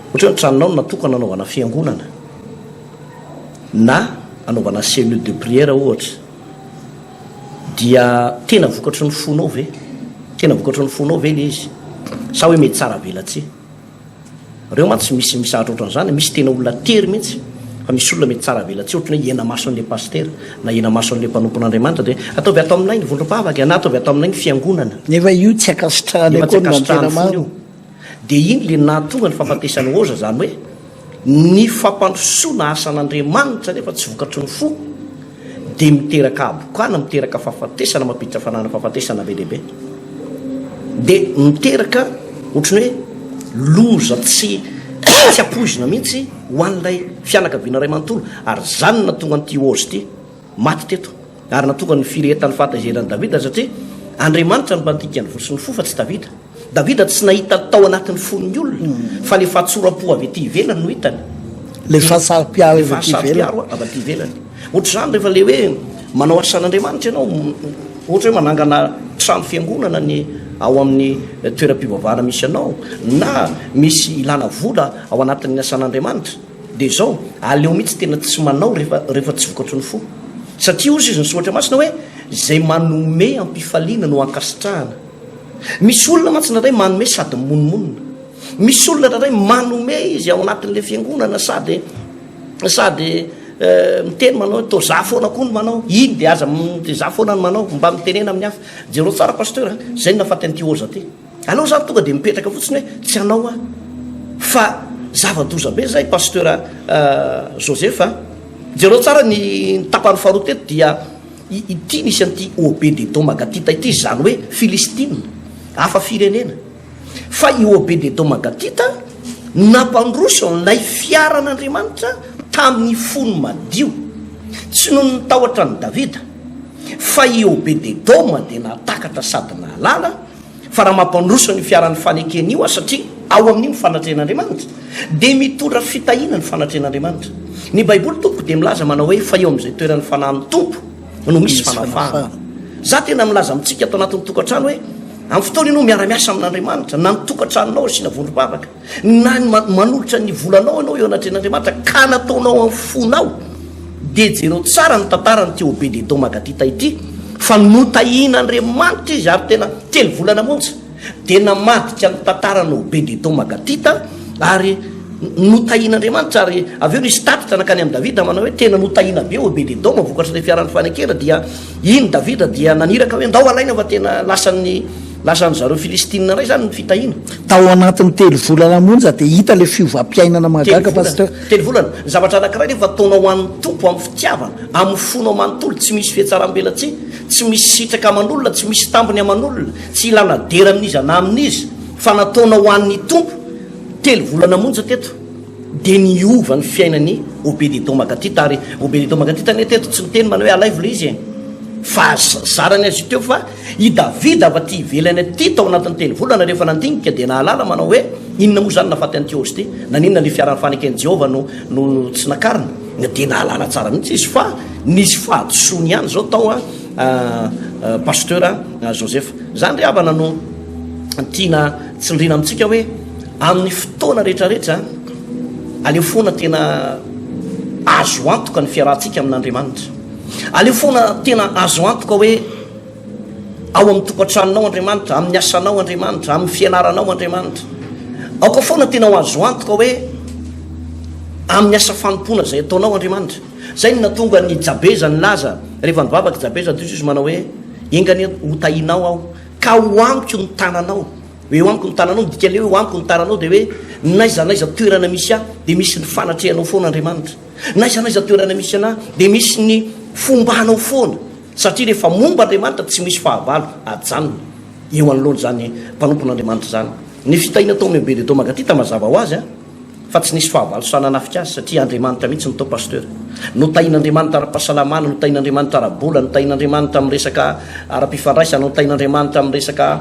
Ohatra hoe ny tranonao no natokana hanaovana fiangonana na hanaovana cellule de prière ohatra. Dia tena vokatry ny fonao ve? Tena vokatry ny fonao ve ilay izy? Sa hoe mety tsara velatsihy? Reo mantsy misy misahatra ohatran'izany, misy tena olona tery mihitsy, fa misy olona mety tsara velatsihy ohatran'ny hoe hena-maso an'ilay pasitera na hena-maso an'ilay mpanompon'Andriamanitra dia ataovy ato aminay ny vondrom-pavaka na ataovy ato aminay ny fiangonana. Nefa io tsy ankasitrahany Nefa tsy akory na ny tena ankasitrahan'ny fony marina. io. Dia iny le nahatonga ny fahafatesan'i Oza, izany hoe ny fampandrosoana asan'Andriamanitra nefa tsy vokatry ny fo dia miteraka habokana, miteraka fahafatesana, mampiditra fanahana fahafatesana be dia be. Dia miteraka ohatran'ny hoe loza tsy tsy ampoizina mihitsy ho an'ilay fianakaviana iray manontolo. Ary izany no nahatonga an'ity Oza ity maty teto. Ary nahatonga ny firehetan'ny fahatezeran'i Davida satria Andriamanitra no mpandinika ny voa sy ny fo fa tsy Davida. Davida tsy nahita ny tao anatin'ny fon'ny olona, fa ilay fahatsoram-po avy aty ivelany no hitany. Ilay fahasaro-piaro Ilay avy aty ivelany. fahasaro-piaro avy aty ivelany. Ohatr'izany rehefa ilay hoe manao asan'Andriamanitra ianao, ohatra hoe manangana trano fiangonana ny ao amin'ny toeram-pivavahana misy anao, na misy ilana vola ao anatin'ny asan'Andriamanitra, dia izao, aleo mihitsy tena tsy manao rehefa rehefa tsy vokatry ny fo. Satria hozy izy ny soratra masina hoe, izay manome am-pifaliana no ankasitrahana. Misy olona mantsy indraindray manome sady mimonomonona. Misy olona indraindray manome izy ao anatin'ilay fiangonana sady sady eh, miteny manao hoe toa za foana koa no manao. Iny dia aza dia za foana no manao. Mba mitenena amin'ny hafa. Jereo tsara pasteur, zay no nahafaty an'ity Oza ty. Aleo zany tonga dia mipetraka fotsiny hoe tsy hanao aho. Fa zava-doza be zay pasteur eh, Joseph a. Jereo tsara ny tapany faharoa teto dia Ity nisy an'ity Obed-edoma Gatita ity, izany hoe Filistina, hafa firenena. Fa i Obed-edoma Gatita nampandroso an'ilay fiaran'Andriamanitra tamin'ny fony madio, tsy noho ny tahotra an'i Davida, fa i Obed-edoma dia nahatakatra sady nahalala Fa raha mampandroso an'io fiaran'ny fanekena io aho, satria ao amin'io ny fanatrehan'Andriamanitra, dia mitondra fitahiana ny fanatrehan'Andriamanitra. Ny Baiboly, tompoko, dia milaza manao hoe, Fa eo amin'izay toeran'ny Fanahin'ny Tompo no misy fanafahana. Izaho tena milaza amintsika ato anatin'ny tokantrano hoe, amin'ny fotoana ianao miara-miasa amin'Andriamanitra, na ny tokantranonao asiana vondrom-bavaka, Na ny manolotra ny volanao ianao eo anatrehan'Andriamanitra ka nataonao amin'ny fonao, dia jereo tsara ny tantaran'ity Obed-edoma Gatita ity, fa notahian'Andriamanitra izy ary tena telo volana monja dia namadika ny tantaran'i Obed-edoma Gatita ary notahian'Andriamanitra ary avy eo nisy tatitra nankany amin'i Davida manao hoe tena notahiana be Obed-edoma vokatr'ilay fiaran'ny fanekena dia iny Davida dia naniraka hoe ndao alaina fa tena lasan'ny Lasan-dry zareo Filistinina indray izany ny fitahiana. Tao anatin'ny telo volana monja dia hita ilay fiovam-piainana mahagaga Pasteur. Telo volana. Ny zavatra anankiray nefa ataonao ho an'ny Tompo amin'ny fitiavana, amin'ny fonao manontolo, tsy misy fihatsaram-belatsihy, tsy misy sitraka aman'olona, tsy misy tambiny aman'olona, tsy ilana dera amin'iza na amin'iza, fa nataonao ho an'ny Tompo. Telo volana monja teto dia niova ny fiainan'i Obed-edoma Gatita. Ary Obed-edoma Gatita anie teto tsy niteny manao hoe alaivo ilay izy e! Fa zarany azy io teo fa I Davida avy aty ivelany aty tao anatin'ny telo volana rehefa nandinika dia nahalala manao hoe, Inona moa izany nahafaty an'ity osy ity? Naninona ilay fiaran'ny faneken'i Jehovah no no tsy nakarina? Dia nahalala tsara mihitsy izy fa nisy fahadisoany ihany izao tao an Pasteur Joseph. Izany ry havana no tiana tsindriana amintsika hoe amin'ny fotoana rehetra rehetra aleo foana tena azo antoka ny fiarahantsika amin'Andriamanitra. Aleo foana tena azo antoka hoe Ao amin'ny tokantranonao Andriamanitra, amin'ny asanao Andriamanitra, amin'ny fianaranao Andriamanitra. Aoka foana tena ho azo antoka hoe amin'ny asa fanompoana izay ataonao Andriamanitra. Izay no nahatonga an'i Jabeza nilaza, rehefa nivavaka i Jabeza dia izy manao hoe, Enga anie ho tahinao aho, ka ho amiko ny tananao. Hoe eo amiko ny tananao, midika ilay hoe eo amiko ny tananao dia hoe n'aiza n'aiza toerana misy ahy dia misy ny fanatrehanao foana Andriamanitra. N'aiza n'aiza toerana misy anah dia misy ny fombanao foana. Satria rehefa momba Andriamanitra tsy misy fahavalo ajanona eo anoloan'izany mpanompon'Andriamanitra izany. Ny fitahiana tao amin'i Obed-edoma Gatita mazava ho azy an! Fa tsy nisy fahavalo sahy nanafika azy satria Andriamanitra mihitsy no tao Pasteur. Notahin'Andriamanitra ara-pahasalamana, notahin'Andriamanitra ara-bola, notahin'Andriamanitra amin'ny resaka ara-pifandraisana, notahin'Andriamanitra amin'ny resaka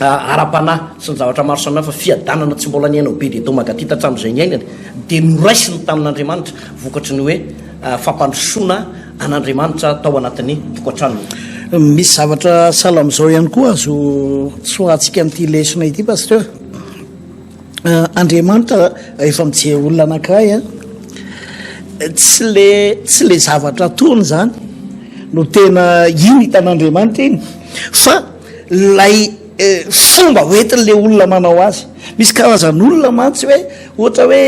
ara-panahy sy ny zavatra maro samihafa, fiadanana tsy mbola niaina Obed-Edoma Gatita hatramin'izay niainany dia noraisiny tamin'Andriamanitra vokatry ny hoe fampandrosoana an'Andriamanitra tao anatin'ny tokantranony. Misy zavatra sahala amin'izao ihany koa azo tsoahantsika amin'ity lesona ity Pasteur. Andriamanitra rehefa mijery olona anankiray a, tsy le tsy le zavatra ataony zany no tena iny hitan'Andriamanitra iny fa lay fomba hoentin'le olona manao azy. Misy karazan'olona mantsy hoe ohatra hoe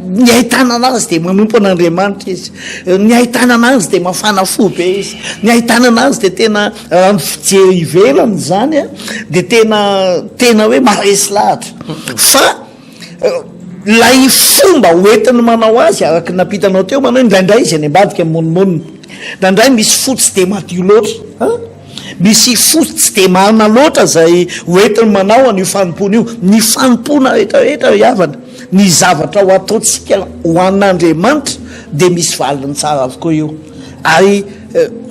ny ahitana anazy dia manompo an'Andriamanitra izy, ny ahitana anazy dia mafana fo be izy, ny ahitana anazy dia tena Raha ny fijery ivelany izany a, dia tena tena hoe maharesy lahatra. Fa ilay fomba hoentiny manao azy araka ny nampitanao teo manao hoe indraindray izy any ambadika mimonomonona, indraindray misy fo tsy dia madio loatra an, misy fo tsy dia marina loatra izay hoentiny manao an'io fanompoana io. Ny fanompoana rehetrarehetra ry havana, ny zavatra ho ataontsika ho an'Andriamanitra dia misy valiny tsara avokoa io. Ary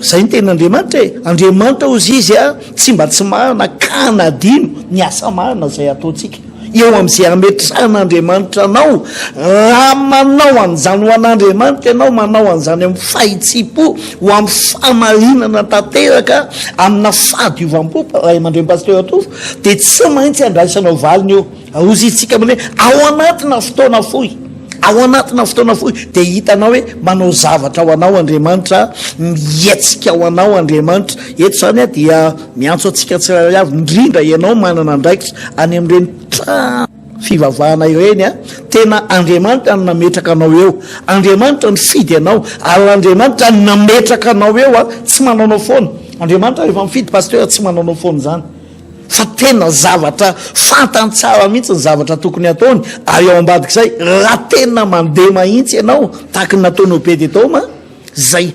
zay ny tenin'Andriamanitra e! Andriamanitra hozy izy a, tsy mba tsy marina ka hanadino ny asa marina izay ataontsika. Eo amin'izay ametrahan'Andriamanitra anao, raha manao an'izany ho an'Andriamanitra ianao, manao an'izany amin'ny fahitsim-po, ho amin'ny fahamarinana tanteraka, amina fahadiovam-po, ray aman-dreny Pasteur Tovo, dia tsy maintsy andraisanao valiny io. Hozy isika amin'ny hoe ao anatina fotoana fohy, ao anatina fotoana fohy dia hitanao hoe manao zavatra ho anao Andriamanitra, mihetsika ho anao Andriamanitra. Eto izany aho dia miantso antsika tsirairay avy, indrindra ianao manana andraikitra any amin'ireny trano fivavahana ireny a, tena Andriamanitra no nametraka anao eo, Andriamanitra nifidy anao, ary Andriamanitra nametraka anao eo a, tsy manaonao foana. Andriamanitra rehefa mifidy pasteur tsy manaonao foana izany. Fa tena zavatra fantany tsara mihitsy ny zavatra tokony hataony, ary ao ambadik'izay, raha tena mandeha mahintsy ianao, tahaka ny nataon'i Obed-edoma, izay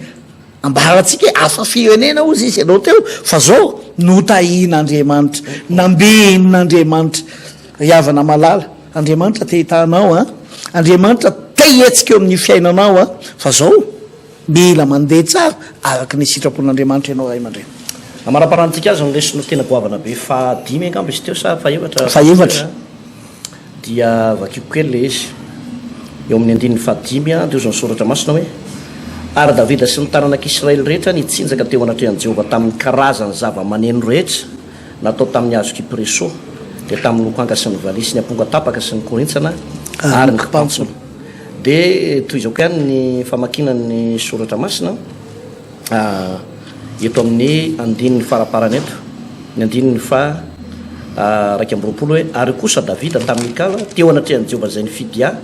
ambarantsika hoe hafa firenena hozy izy ianao teo, fa zao, notahian'Andriamanitra, nambenin'Andriamanitra. Ry havana malala, Andriamanitra te hitaha anao an, Andriamanitra te hihetsika eo amin'ny fiainanao an, fa zao, Mila mandeha tsara araka ny sitrapon'Andriamanitra ianao ray aman-dreny. Amaraparantsika azy ny lesona tena goavana be fahadimy angamba izy teo sa fahefatra? Fahefatra. Dia vakiko kely ilay izy. Eo amin'ny andininy fahadimy dia hoy izao ny soratra masina hoe, Ary Davida sy ny taranak'Israely rehetra nitsinjaka teo anatrehan'i Jehovah tamin'ny karazan'ny zava-maneno rehetra natao tamin'ny hazo kypreso, dia tamin'ny lokanga sy ny valiha sy ny ampongatapaka sy ny korintsana ary ny kipantsona. Dia tohizako ihany ny famakiana ny soratra masina eto amin'ny andininy faraparany eto, ny andininy faha 21 hoe, Ary kosa Davida tamin'i Mikala, teo anatrehan'i Jehovah izay nifidy ahy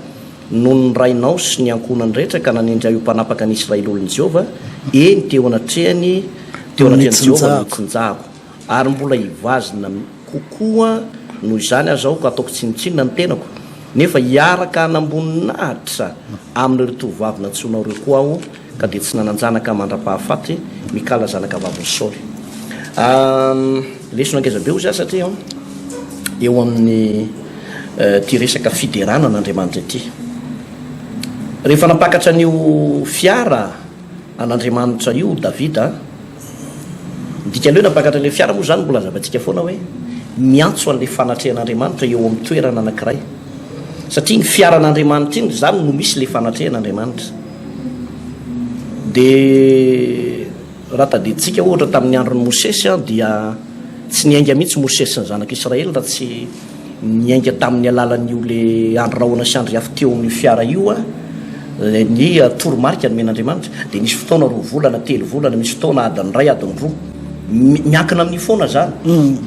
noho ny rainao sy ny ankohonany rehetra ka nanendry ahy ho mpanapaka ny Israely olon'i Jehovah, eny, teo anatrehany, teo anatrehan'i Jehovah no nitsinjahako. Ary mbola hivazina kokoa noho izany aza aho ka ataoko tsinontsinona ny tenako, nefa hiaraka hanamboninahitra amin'ireo tovovavy nantsoinao ireo koa aho, ka dia tsy nanan-janaka mandra-pahafaty Mikala zanakavavin'i Saoly. Lesona ngeza be hozy aho satria eo amin'ny ity resaka fiderana an'Andriamanitra ity. Rehefa nampakatra an'io fiara an'Andriamanitra io Davida, Ny dikan'ny hoe nampakatra ilay fiara moa izany mbola hazavaintsika foana hoe miantso an'ilay fanatrehan'Andriamanitra eo amin'ny toerana anankiray. Satria iny fiaran'Andriamanitra iny izany no misy ilay fanatrehan'Andriamanitra. Dia raha tadidintsika ohatra tamin'ny andron'i Mosesy dia tsy niainga mihitsy Mosesy sy ny zanak'Israely raha tsy Niainga tamin'ny alalan'io le andry rahona sy andry afo teo amin'io fiara io ny toromarika nomen'Andriamanitra. Dia nisy fotoana roa volana, telo volana, misy fotoana adiny iray, adiny roa. Miankina amin'io foana izany.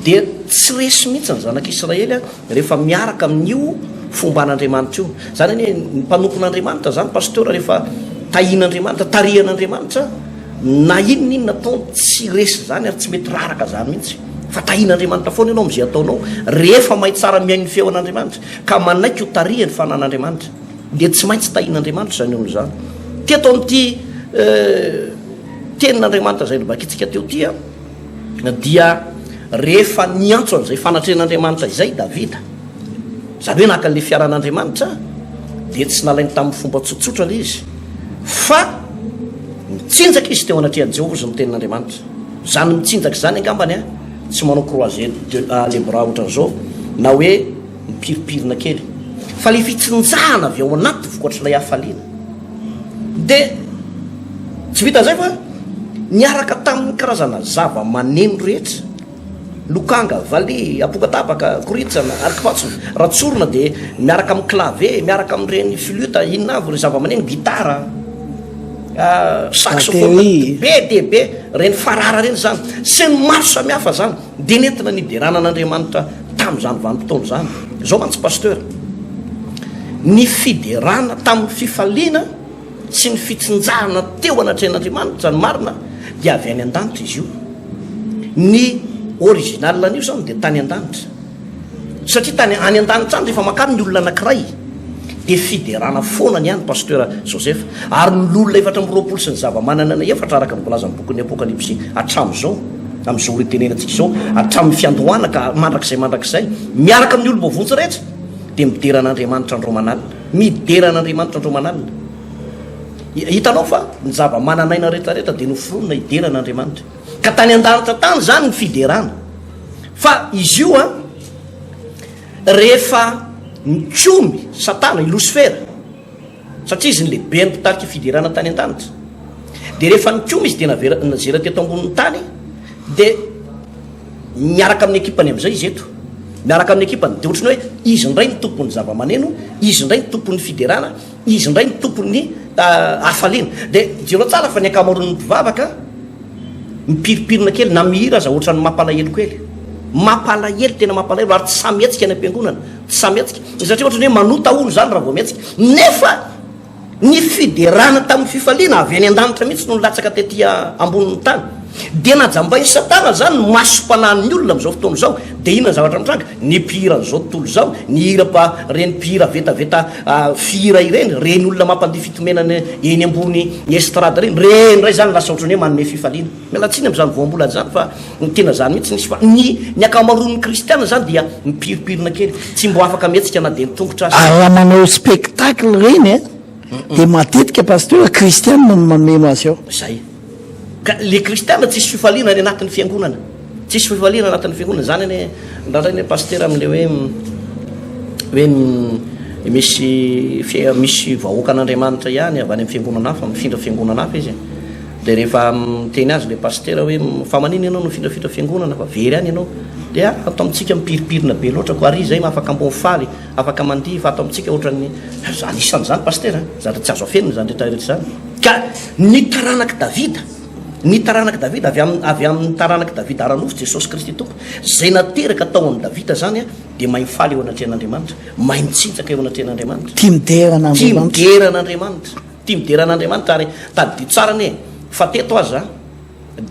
Dia tsy resy mihitsy ny zanak'Israely rehefa miaraka amin'io fomban'Andriamanitra io. Izany anie ny mpanompon'Andriamanitra izany Pasteur rehefa tahian'Andriamanitra, tarihan'Andriamanitra, na inona inona ataony tsy resy izany ary tsy mety raraka izany mihitsy. Fa tahin'Andriamanitra foana ianao amin'izay ataonao, rehefa mahay tsara mihaino ny feon'Andriamanitra, ka manaiky ho tarihan'ny fanan'Andriamanitra, dia tsy maintsy tahin'Andriamanitra izany olona izany. Teto amin'ity tenin'Andriamanitra izay novakintsika teo ity, dia rehefa niantso an'izay fanatrehan'Andriamanitra izay Davida. Izany hoe naka an'ilay fiaran'Andriamanitra dia tsy nalainy tamin'ny fomba tsotsotra ilay izy fa nitsinjaka izy teo anatrehan'i Jehovah hozy ny tenin'Andriamanitra. Izany mitsinjaka izany angambany an, tsy manao croiser de les bras ohatran'izao na hoe mipirimpirina kely fa ilay fitsinjahana avy ao anaty vokatr'ilay hafaliana. Dia tsy vitan'izay fa niaraka tamin'ny karazana zava-maneno rehetra. Lokanga, valiha, apokatabaka, korintsana ary kipantsona. Raha tsorina dia miaraka amin'ny clavier, miaraka amin'ireny flûte, inona avy ireo zava-maneno, gitara, saxophone, be dia be, ireny farara ireny izany, sy ny maro samihafa izany dia nentina niderana an'Andriamanitra tamin'izany vanim-potoana izany. Izao mantsy Pasteur, ny fiderana tamin'ny fifaliana sy ny fitsinjahana teo anatrehan'Andriamanitra, ny marina dia avy any an-danitra izy io. Ny original an'io zany dia tany an-danitra. Satria tany any an-danitra any rehefa makany ny olona anankiray dia fiderana foana ny any Pasteur Joseph. Ary ny loholona 24 sy ny zava-mananana efatra araka ny voalazan'ny bokin'ny Apokalypsy hatramin'izao, amin'izao ora itenenantsika izao, hatramin'ny fiandohana ka mandrakizay mandrakizay, miaraka amin'ny olom-boavonjy rehetra dia midera an'Andriamanitra andro aman'alina. Midera an'Andriamanitra andro aman'alina. Hitanao fa ny zava-manan'aina rehetrarehetra dia noforonina hidera an'Andriamanitra. Ka tany an-danitra tany izany ny fiderana. Fa izy io an, rehefa nikomy Satana, i Losifera, satria izy ny lehiben'ny mpitarika fiderana tany an-danitra, dia rehefa nikomy izy dia navera, nazera teto ambonin'ny tany, dia miaraka amin'ny ekipany amin'izay izy eto. Miaraka amin'ny ekipany. Dia ohatran'ny hoe izy indray ny tompon'ny zava-maneno, izy indray ny tompon'ny fiderana, Izy indray no tompon'ny hafaliana. Dia jereo tsara fa ny ankamaroan'ny mpivavaka mipirimpirina kely na mihira aza ohatran'ny mampalahelo kely. Mampalahelo, tena mampalahelo ary tsy sahy mihetsika any am-piangonana. Tsy sahy mihetsika. Satria ohatran'ny hoe manota hono izany raha vao mihetsika. Nefa ny fiderana tamin'ny fifaliana avy any an-danitra mihitsy no nilatsaka tety ambonin'ny tany. Dia najambain'i Satana izany ny masom-panahin'ny olona amin'izao fotoana izao. Dia inona ny zavatra mitranga? Ny mpihiran'izao tontolo izao, ny hira mpa, ireny mpihira vetaveta fihira ireny, ireny olona mampandihy fitomenana eny ambony estrade ireny, ireny indray izany lasa ohatran'ny hoe manome fifaliana. Miala tsiny amin'izany voambolana izany fa ny tena izany mihitsy nisy fa ny ny ankamaroan'ny kristiana izany dia mipirimpirina kely, tsy mbo afaka mihetsika na dia ny tongotra aza. Ary raha manao spectacle ireny an, dia matetika pasteur kristiana no mameno azy ao. Izay. Ka le kristiana tsisy fifaliana any anatin'ny fiangonana. Tsisy fifaliana anatin'ny fiangonana. Zany anie indraindray anie pasitera amle hoe hoe misy misy vahoakan'Andriamanitra ihany avy any amin'ny fiangonana hafa, mifindra fiangonana hafa izy. Dia rehefa miteny azy le pasitera hoe fa manina ianao no mifindrafindra fiangonana fa very any ianao. Dia ato amintsika mipirimpirina be loatra ko ary izay afaka mbo mifaly, afaka mandihy fa ato amintsika ohatran'ny anisan'izany pasitera, zavatra tsy azo afenina izany rehetra rehetra izany. Ka ny taranak'i Davida, ny taranak'i Davida, avy amin'ny, avy amin'ny taranak'i Davida ara-nofo, Jesosy Kristy Tompo, izay nateraka tao amin'i Davida izany, dia mahay mifaly eo anatrehan'Andriamanitra, mahay mitsinjaka eo anatrehan'Andriamanitra. Tia midera an'Andriamanitra. Tia midera an'Andriamanitra. Tia midera an'Andriamanitra. Ary tadidio tsara anie, fa teto aza,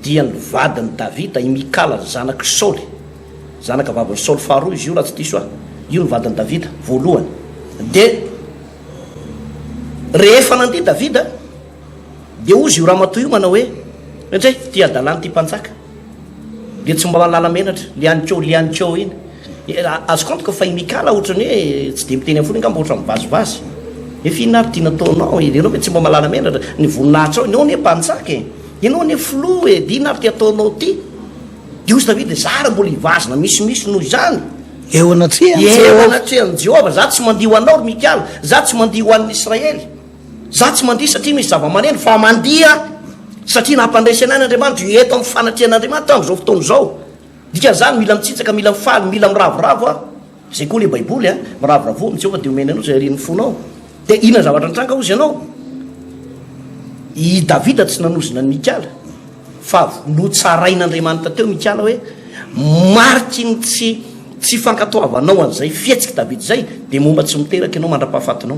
dia ny vadin'i Davida, i Mikala, zanak'i Saoly, zanaka vavin'i Saoly faharoa izy io raha tsy diso aho, io no vadin'i Davida, voalohany. Dia. Rehefa nandeha Davida, dia hozy io ramatoa io manao hoe, Endrey, ity hadalàn'ity mpanjaka, dia tsy mba mahalala menatra, le any ko, le any ko iny. Azoko antoka fa i Mikala ohatran'ny hoe tsy dia miteny amin'ny fony angamba, ohatran'ny mivazivazy. Nefa inona ary ity nataonao e? Ianao ve tsy mba mahalala menatra? Ny voninahitrao, ianao anie mpanjaka e! Ianao anie filoha e! Dia inona ary ity ataonao ity? Dia hozy Davida, Izaho ary mbola hivazona misimisy noho izany. Eo anatrehan'i Jehovah. Eo anatrehan'i Jehovah. Izaho tsy mandihy ho anao, ry Mikala. Izaho tsy mandihy ho an'ny Israely. Izaho tsy mandihy satria misy zava-maneno, fa mandihy aho satria nampandresy anay Andriamanitra. Eto amin'ny fanatrehan'Andriamanitra aho amin'izao fotoana izao. Dikan'izany, mila mitsinjaka, mila mifaly, mila miravoravo aho. Izay koa ilay Baiboly a! Miravoravoa amin'i Jehovah dia omeny anao izay arian'ny fonao. Dia inona ny zavatra nitranga hozy ianao? I Davida tsy nanozona an'i Mikala, fa notsarain'Andriamanitra teo Mikala hoe, mariky ny tsy tsy fankatoavanao an'izay fihetsik'i Davida izay, dia momba tsy miteraka ianao mandra-pahafatinao.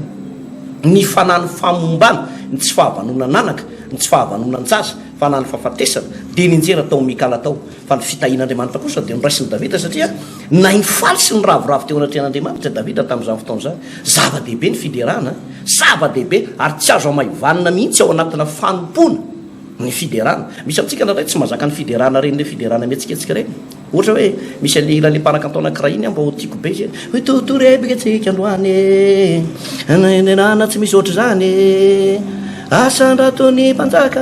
Ny fanan'ny famombana, ny tsy fahavanonan'anaka, ny tsy fahavanonan-jaza, fanan'ny fahafatesana, dia ninjera tao amin'i Mikala tao. Fa ny fitahian'Andriamanitra kosa dia noraisin'i Davida satria nahay nifaly sy niravoravo teo anatrehan'Andriamanitra i Davida tamin'izany fotoana izany. Zava-dehibe ny fiderana, zava-dehibe ary tsy azo hamaivanina mihitsy ao anatina fanompoana. Ny fiderana. Misy amintsika indraindray tsy mahazaka ny fiderana ireny ilay fiderana mihetsiketsika ireny. Ohatra hoe misy an'ilay hiran'ilay mpanakanto anankiray iny mba ho tiako be izy hoe Totorebika tsika androany e, Nenenana tsy misy ohatr'izany e, Asandrato ny mpanjaka.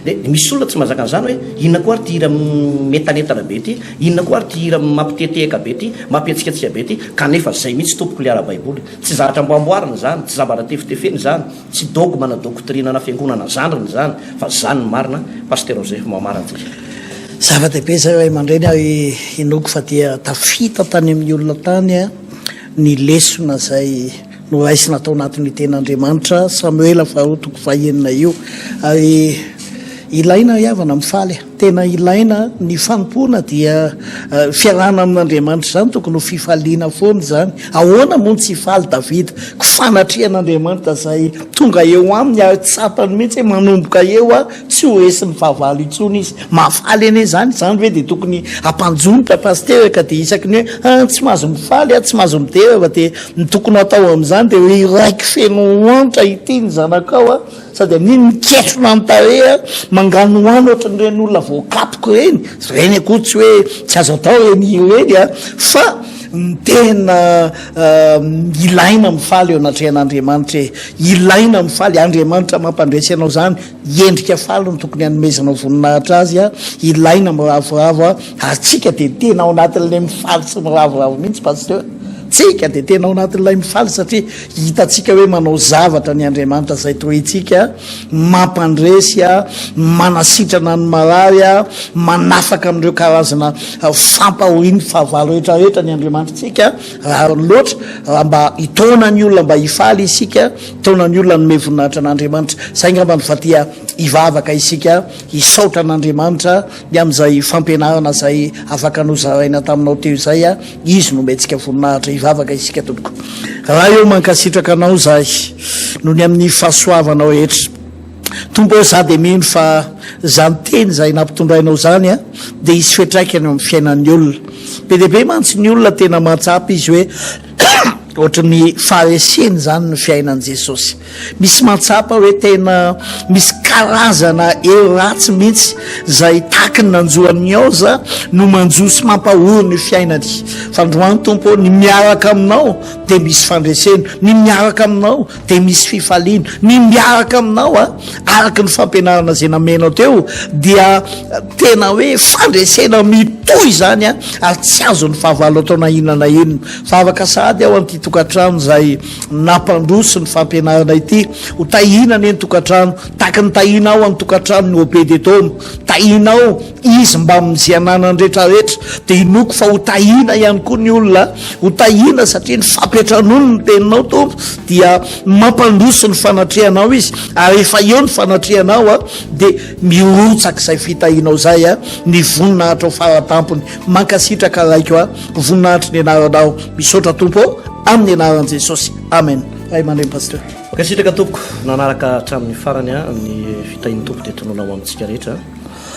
Dia misy olona tsy mahazaka an'izany hoe inona koa ary ity hira mientanentana be ity, inona koa ary ity hira mampitehatehaka be ity, mampihetsiketsika be ity, kanefa izay mihitsy tompoko ilay ara-baiboly. Tsy zavatra amboamboarina izany, tsy zavatra tefitefena izany. Tsy dogme na doctrine na fiangonana zandriny izany fa zany ny marina Pasteur Joseph mamara antsika. Zava-dehibe izay ray aman-dreny ary inoako fa dia tafita tany amin'ny olona tany ny lesona izay noraisina tao anatin'io tenin'Andriamanitra Samoela faharoa toko fahenina io ary ilaina ry havana mifaly Tena ilaina ny fanompoana dia fiarahana amin'Andriamanitra izany, tokony ho fifaliana foana izany. Ahoana moa no tsy hifaly Davida? Ko fanatrehan'Andriamanitra izay tonga eo aminy ary tsapany mihitsy hoe manomboka eo aho tsy ho resin'ny fahavalo intsony izy. Mahafaly anie izany, izany ve dia tokony hampanjonitra Pasitera ka dia isaky ny hoe ah tsy mahazo mifaly aho, tsy mahazo midera fa dia ny tokony hatao amin'izany dia hoe iraiko feno antra ity ny zanakao aho. Sady amin'iny miketrona ny tarehy a, manganohano ohatran'ireny olona voakapoka ireny, ireny akory tsy hoe tsy azo atao ireny hira ireny a, fa ny tena ilaina mifaly eo anatrehan'Andriamanitra e, ilaina mifaly, Andriamanitra mampandresy anao izany, endrika faly no tokony hanomezanao voninahitra azy a, ilaina miravoravo a, ary tsika dia tena ao anatin'ilay mifaly sy miravoravo mihitsy Pasteur, tsika dia tena ao anatin'ilay mifaly satria Hitantsika hoe manao zavatra ny Andriamanitra izay tohintsika, mampandresy, manasitrana ny marary, manafaka amin'ireo karazana fampahorian'ny fahavalo rehetra rehetra ny Andriamanitritsika. Rariny loatra raha mba hitaona ny olona mba hifaly isika, hitaona ny olona hanome voninahitra an'Andriamanitra. Izay angamba no fa tia hivavaka isika, hisaotra an'Andriamanitra ny amin'izay fampianarana izay afaka nozaraina taminao teo izay. Izy no omentsika voninahitra. Hivavaka isika tompoko. Ray ô mankasitraka anao zahay noho ny amin'ny fahasoavanao rehetra. Tompo ô za dia mino fa zany teny izay nampitondrainao zany a dia hisy fiantraikany eo amin'ny fiainan'ny olona. Be dia be mantsy ny olona tena mahatsapa izy hoe ohatry ny fahareseny izany ny fiainan'i Jesosy. Misy mahatsapa hoe tena misy karazana hery ratsy mihitsy izay tahaky ny nanjo an'i Oza no manjo sy mampahory ny fiainany. Fa androany Tompo ô, ny miaraka aminao dia misy fandresena, ny miaraka aminao dia misy fifaliana, ny miaraka aminao a, araka ny fampianarana izay namenao teo dia tena hoe fandresena mitohy izany a, ary tsy azon'ny fahavalo atao na inona na inona. Vavaka sahady aho an'ity tokantrano izay Nampandroso ny fampianarana ity. Ho tahiana anie ny tokantrano, tahaky ny tahianao any tokantranon'i Obed-edoma. Tahianao izy mbamin'izay ananany rehetrarehetra. Dia inoako fa ho tahiana ihany koa ny olona. Ho tahiana satria ny fampiantranoany ny teninao, Tompo, dia mampandroso ny fanatrehanao izy. Ary rehefa eo ny fanatrehanao, dia mirotsaka izay fitahianao izay, ny voninahitrao faratampony. Mankasitraka Raiko a. Voninahitry ny anaranao. Misaotra Tompo ô. Amin'ny anaran'i Jesosy. Amen. Ray aman-dreny Pasteur. Mankasitraka tompoko nanaraka hatramin'ny farany a, ny fitahian'ny Tompo dia tonona ho amintsika rehetra.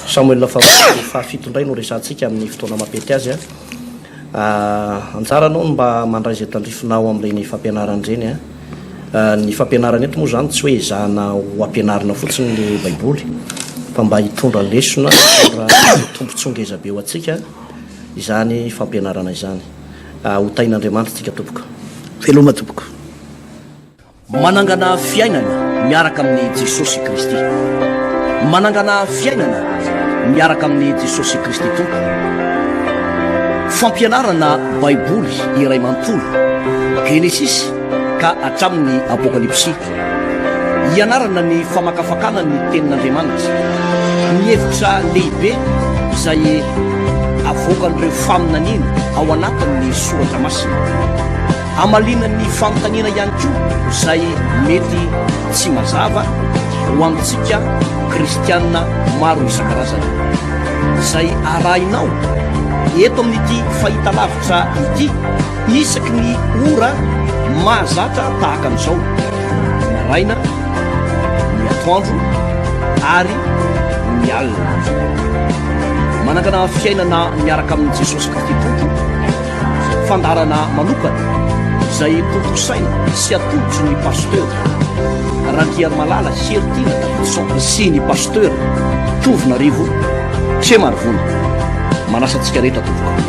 Samoela faharoa toko fahafito indray no resahantsika amin'ny fotoana mampety azy a. Anjaranao ny mba mandray izay tandrifinao amin'ireny fampianarana ireny a. Ny fampianarana eto moa izany tsy hoe ezahana ho ampianarina fotsiny ny Baiboly fa mba hitondra lesona, hitondra tombontsoa ngezabe ho antsika izany fampianarana izany. Ho tahin'Andriamanitra tsika tompoko. Veloma tompoko. Manangana fiainana miaraka amin'i Jesosy Kristy. Manangana fiainana miaraka amin'i Jesosy Kristy Tompo. Fampianarana Baiboly iray manontolo, Genesisy ka hatramin'ny Apokalypsy. Hianarana ny famakafakana ny Tenin'Andriamanitra, ny hevitra lehibe izay avoakan'ireo faminaniana ao anatin'ny Soratra Masina. Hamaliana ny fanontaniana ihany koa izay mety tsy mazava ho antsika kristiana maro isan-karazany. Izay arahinao eto amin'ity fahitalavitra ity. Isaky ny ora mahazatra tahaka an'izao, ny maraina, ny atoandro ary ny alina. Manangana fiainana miaraka amin'i Jesosy Kristy Tompo, fandaharana manokana izay tontosaina sy atolotry ny Pasteur. Randriarimalala Heritiana Davidson sy ny Pasteur Tovonarivo Tsemarivony. Manasa antsika rehetra tompoko.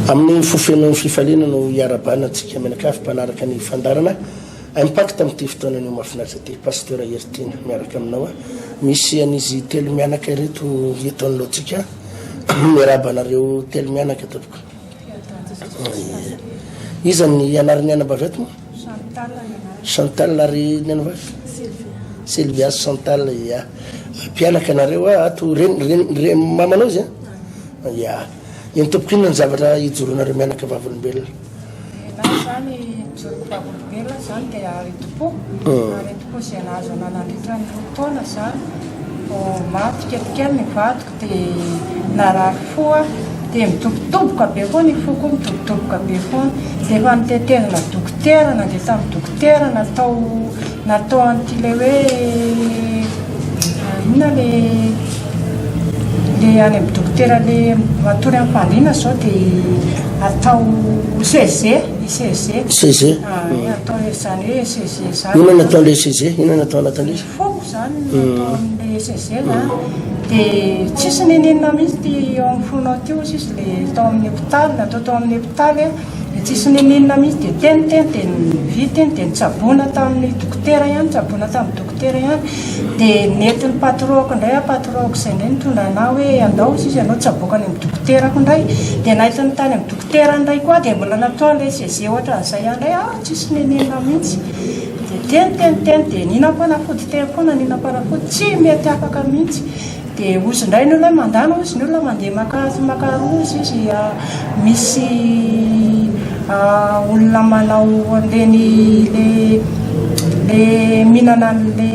Amin'ny fo feno fifaliana no iarahabana antsika mianakavy mpanaraka ny fandaharana Impact amin'ity fotoana anio mahafinaritra ity. Pasteur Heritiana miaraka aminao a. Misy an'izy telo mianaka ireto eto anoloantsika. Miarahaba anareo telo mianaka tompoko. Iza ny anaran'ny anabavy ato moa? Chantal ny anarany. Chantal ary ny anabavy? Sylvia. Sylvia sy Chantal, ya. Mpianaka anareo ato, reny, reny, reny mamanao izy an? Ya. Eny tompoko inona ny zavatra ijoroanareo mianaka vavolombelona? Ny ahy izany ijoroko vavolombelona izany dia aretim-po, aretim-po izay nahazo anah nandritra ny roa taona izany, vao maty kelikely ny vadiko dia narary fo aho, dia midobodoboka be koa ny foko, midobodoboka be foana, dia efa notetezina dokotera, nandeha tamin'ny dokotera, natao natao an'ity ilay hoe inona ilay le any amin'ny dokotera le matory amin'ny fandriana zao dia atao ECG ECG ECG atao izany hoe ECG zany inona no ataon'ilay ECG inona no atao anatin'ilay izy foko zany no atao amin'ilay ECG zany dia tsisy n'inon'inona mihitsy ty eo amin'ny fonao ty hozy izy le tao amin'ny hopitaly natao tao amin'ny hopitaly a dia tsisy n'inon'inona mihitsy dia teniteny dia vita iny dia nitsaboana tamin'ny dokotera ihany nitsaboana tamin'ny dokotera ihany Dia nentin'ny patron-ko indray aho, patron-ko izay indray nitondra anah hoe andao hozy izy ianao tsaboako any amin'ny dokoterako indray. Dia nentiny tany amin'ny dokotera indray koa aho dia mbola nataony ilay ECG ohatran'izay ihany indray, ah tsisy nenenina mihitsy. Dia teny teny teny dia nihinam-panafody teny foana, nihinam-panafody, tsy mety afaka mihitsy. Dia hozy indray ny olona hoe mandany hozy ny olona mandeha maka maka rozy izy misy olona manao an'ireny le le mihinana an'le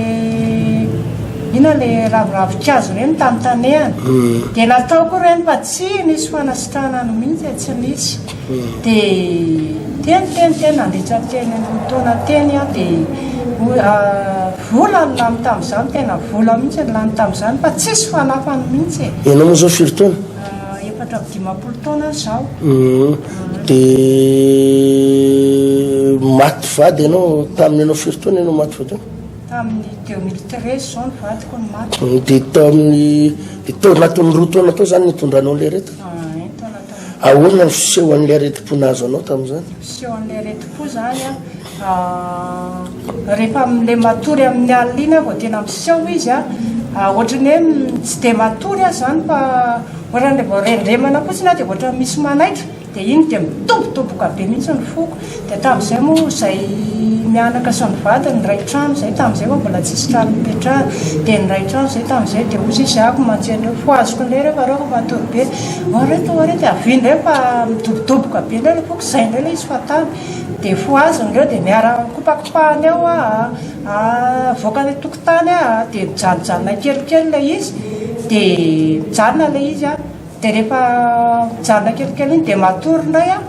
inona le raviravin-kazo ireny tanitanehana. Dia nataoko ireny fa tsy nisy fanasitranana mihitsy e, tsy nisy. Dia teny teny teny nandritra teny roa taona teny aho dia vola no lany tamin'izany, tena vola mihitsy no lany tamin'izany fa tsisy fanafany mihitsy e. Ianao moa izao firy taona? 54 taona aho izao. Dia maty vady ianao tamin'ny ianao firy taona ianao maty vady? Tamin'ny 2013 izao ny vadiko no maty. Dia tamin'ny dia tao anatin'ny roa taona tao izany nitondranao ilay aretina? Ahoana ny fisehoan'ilay aretim-po nahazo anao tamin'izany? Fisehoan'ilay aretim-po izany an, rehefa amin'ilay matory amin'ny alina iny aho vao tena miseho izy an, ohatran'ny hoe tsy dia matory aho izany fa ohatran'ny vao rendremana fotsiny aho dia ohatran'ny misy manaitra. Dia iny dia midobodoboka be mihitsy ny foko. Dia tamin'izay moa izay mianaka sy ny vadiny niray trano izay tamin'izay fa mbola tsisy trano nipetrahana. Dia niray trano izay tamin'izay dia hozy izy ako mantsy an'ireo fohaziko indray ireo fa ireo fa matory be. Ao ireto ao ireto avy indray fa midobodoboka be indray ilay foko, izay indray ilay izy fa tany. Dia fohaziny ireo dia miara kopakopahany ao aho, avoaka any an-tokotany aho dia mijanojanona kelikely ilay izy. Dia mijanona ilay izy an. Dia rehefa mijanona kelikely iny dia matory indray aho.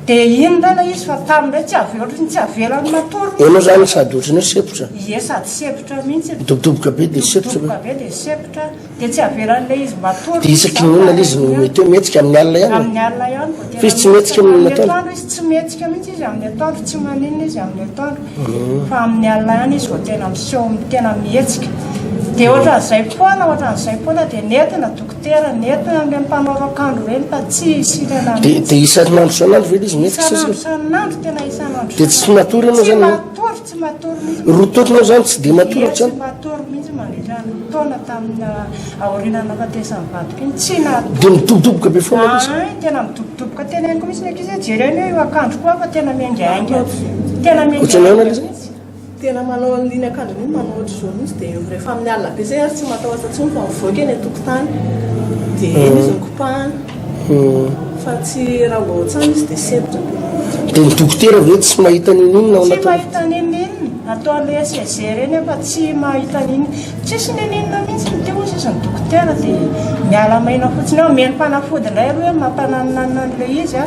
Dia iny indray ilay izy fa tamy indray tsy avy ohatran'ny tsy avelany matory mihitsy. Ianao izany sady ohatran'ny hoe sempotra? Ie, sady sempotra mihitsy. Midobodoboka be dia sempotra be. Midobodoboka be dia sempotra. Dia tsy avelan'ilay izy matory Dia isaky ny inona ilay izy no mety hoe mihetsika amin'ny alina ihany? Amin'ny alina ihany vao tena Fa izy tsy mihetsika amin'ny atoandro. Amin'ny atoandro izy tsy mihetsika mihitsy izy amin'ny atoandro, tsy maninona izy amin'ny atoandro. Fa amin'ny alina ihany izy vao tena miseho, tena mihetsika. Dia ohatran'izay foana, ohatran'izay foana dia nentina dokotera, nentina amin'ireny mpanao raokandro ireny fa tsy sitrana Dia mihitsy. dia isan'andro isan'andro ve ilay izy mihetsika sa Isan'andro isan'andro, tena isan'andro Dia tsy isan'andro. matory ianao Tsy izany? matory, tsy matory mihitsy. Roa taona ianao izany tsy dia matory Ie, ohatr'izany? tsy matory mihitsy mandritra ny taona tamin'ny aorianan'ny nahafatesan'ny vadiko iny, tsy natory. Dia midobodoboka be foana ilay izy? Ay, tena midobodoboka. Teneniko mihitsy ny ankizy hoe jereo anie io akanjoko io fa tena miaingainga. Tena Ohatran'ny ahoana miaingainga ilay izy? mihitsy. Tena manao an'iny akanjony iny manao ohatr'izao mihitsy dia rehefa amin'ny alina be izay ary tsy matahotra intsony fa mivoaka eny an-tokotany dia eny izy no kopahana fa tsy raha vao ao an-trano izy dia sempotra be mihitsy. Dia ny dokotera ve tsy mahita n'inon'inona ao Tsy anatin'ny. mahita n'inon'inona, ataon'ilay ECG ireny fa tsy mahita n'inona, tsisy n'inon'inona mihitsy ny teo hozy izy ny dokotera dia miala maina fotsiny eo, omeny fanafody indray aloha hoe mampananonanona an'ilay izy a,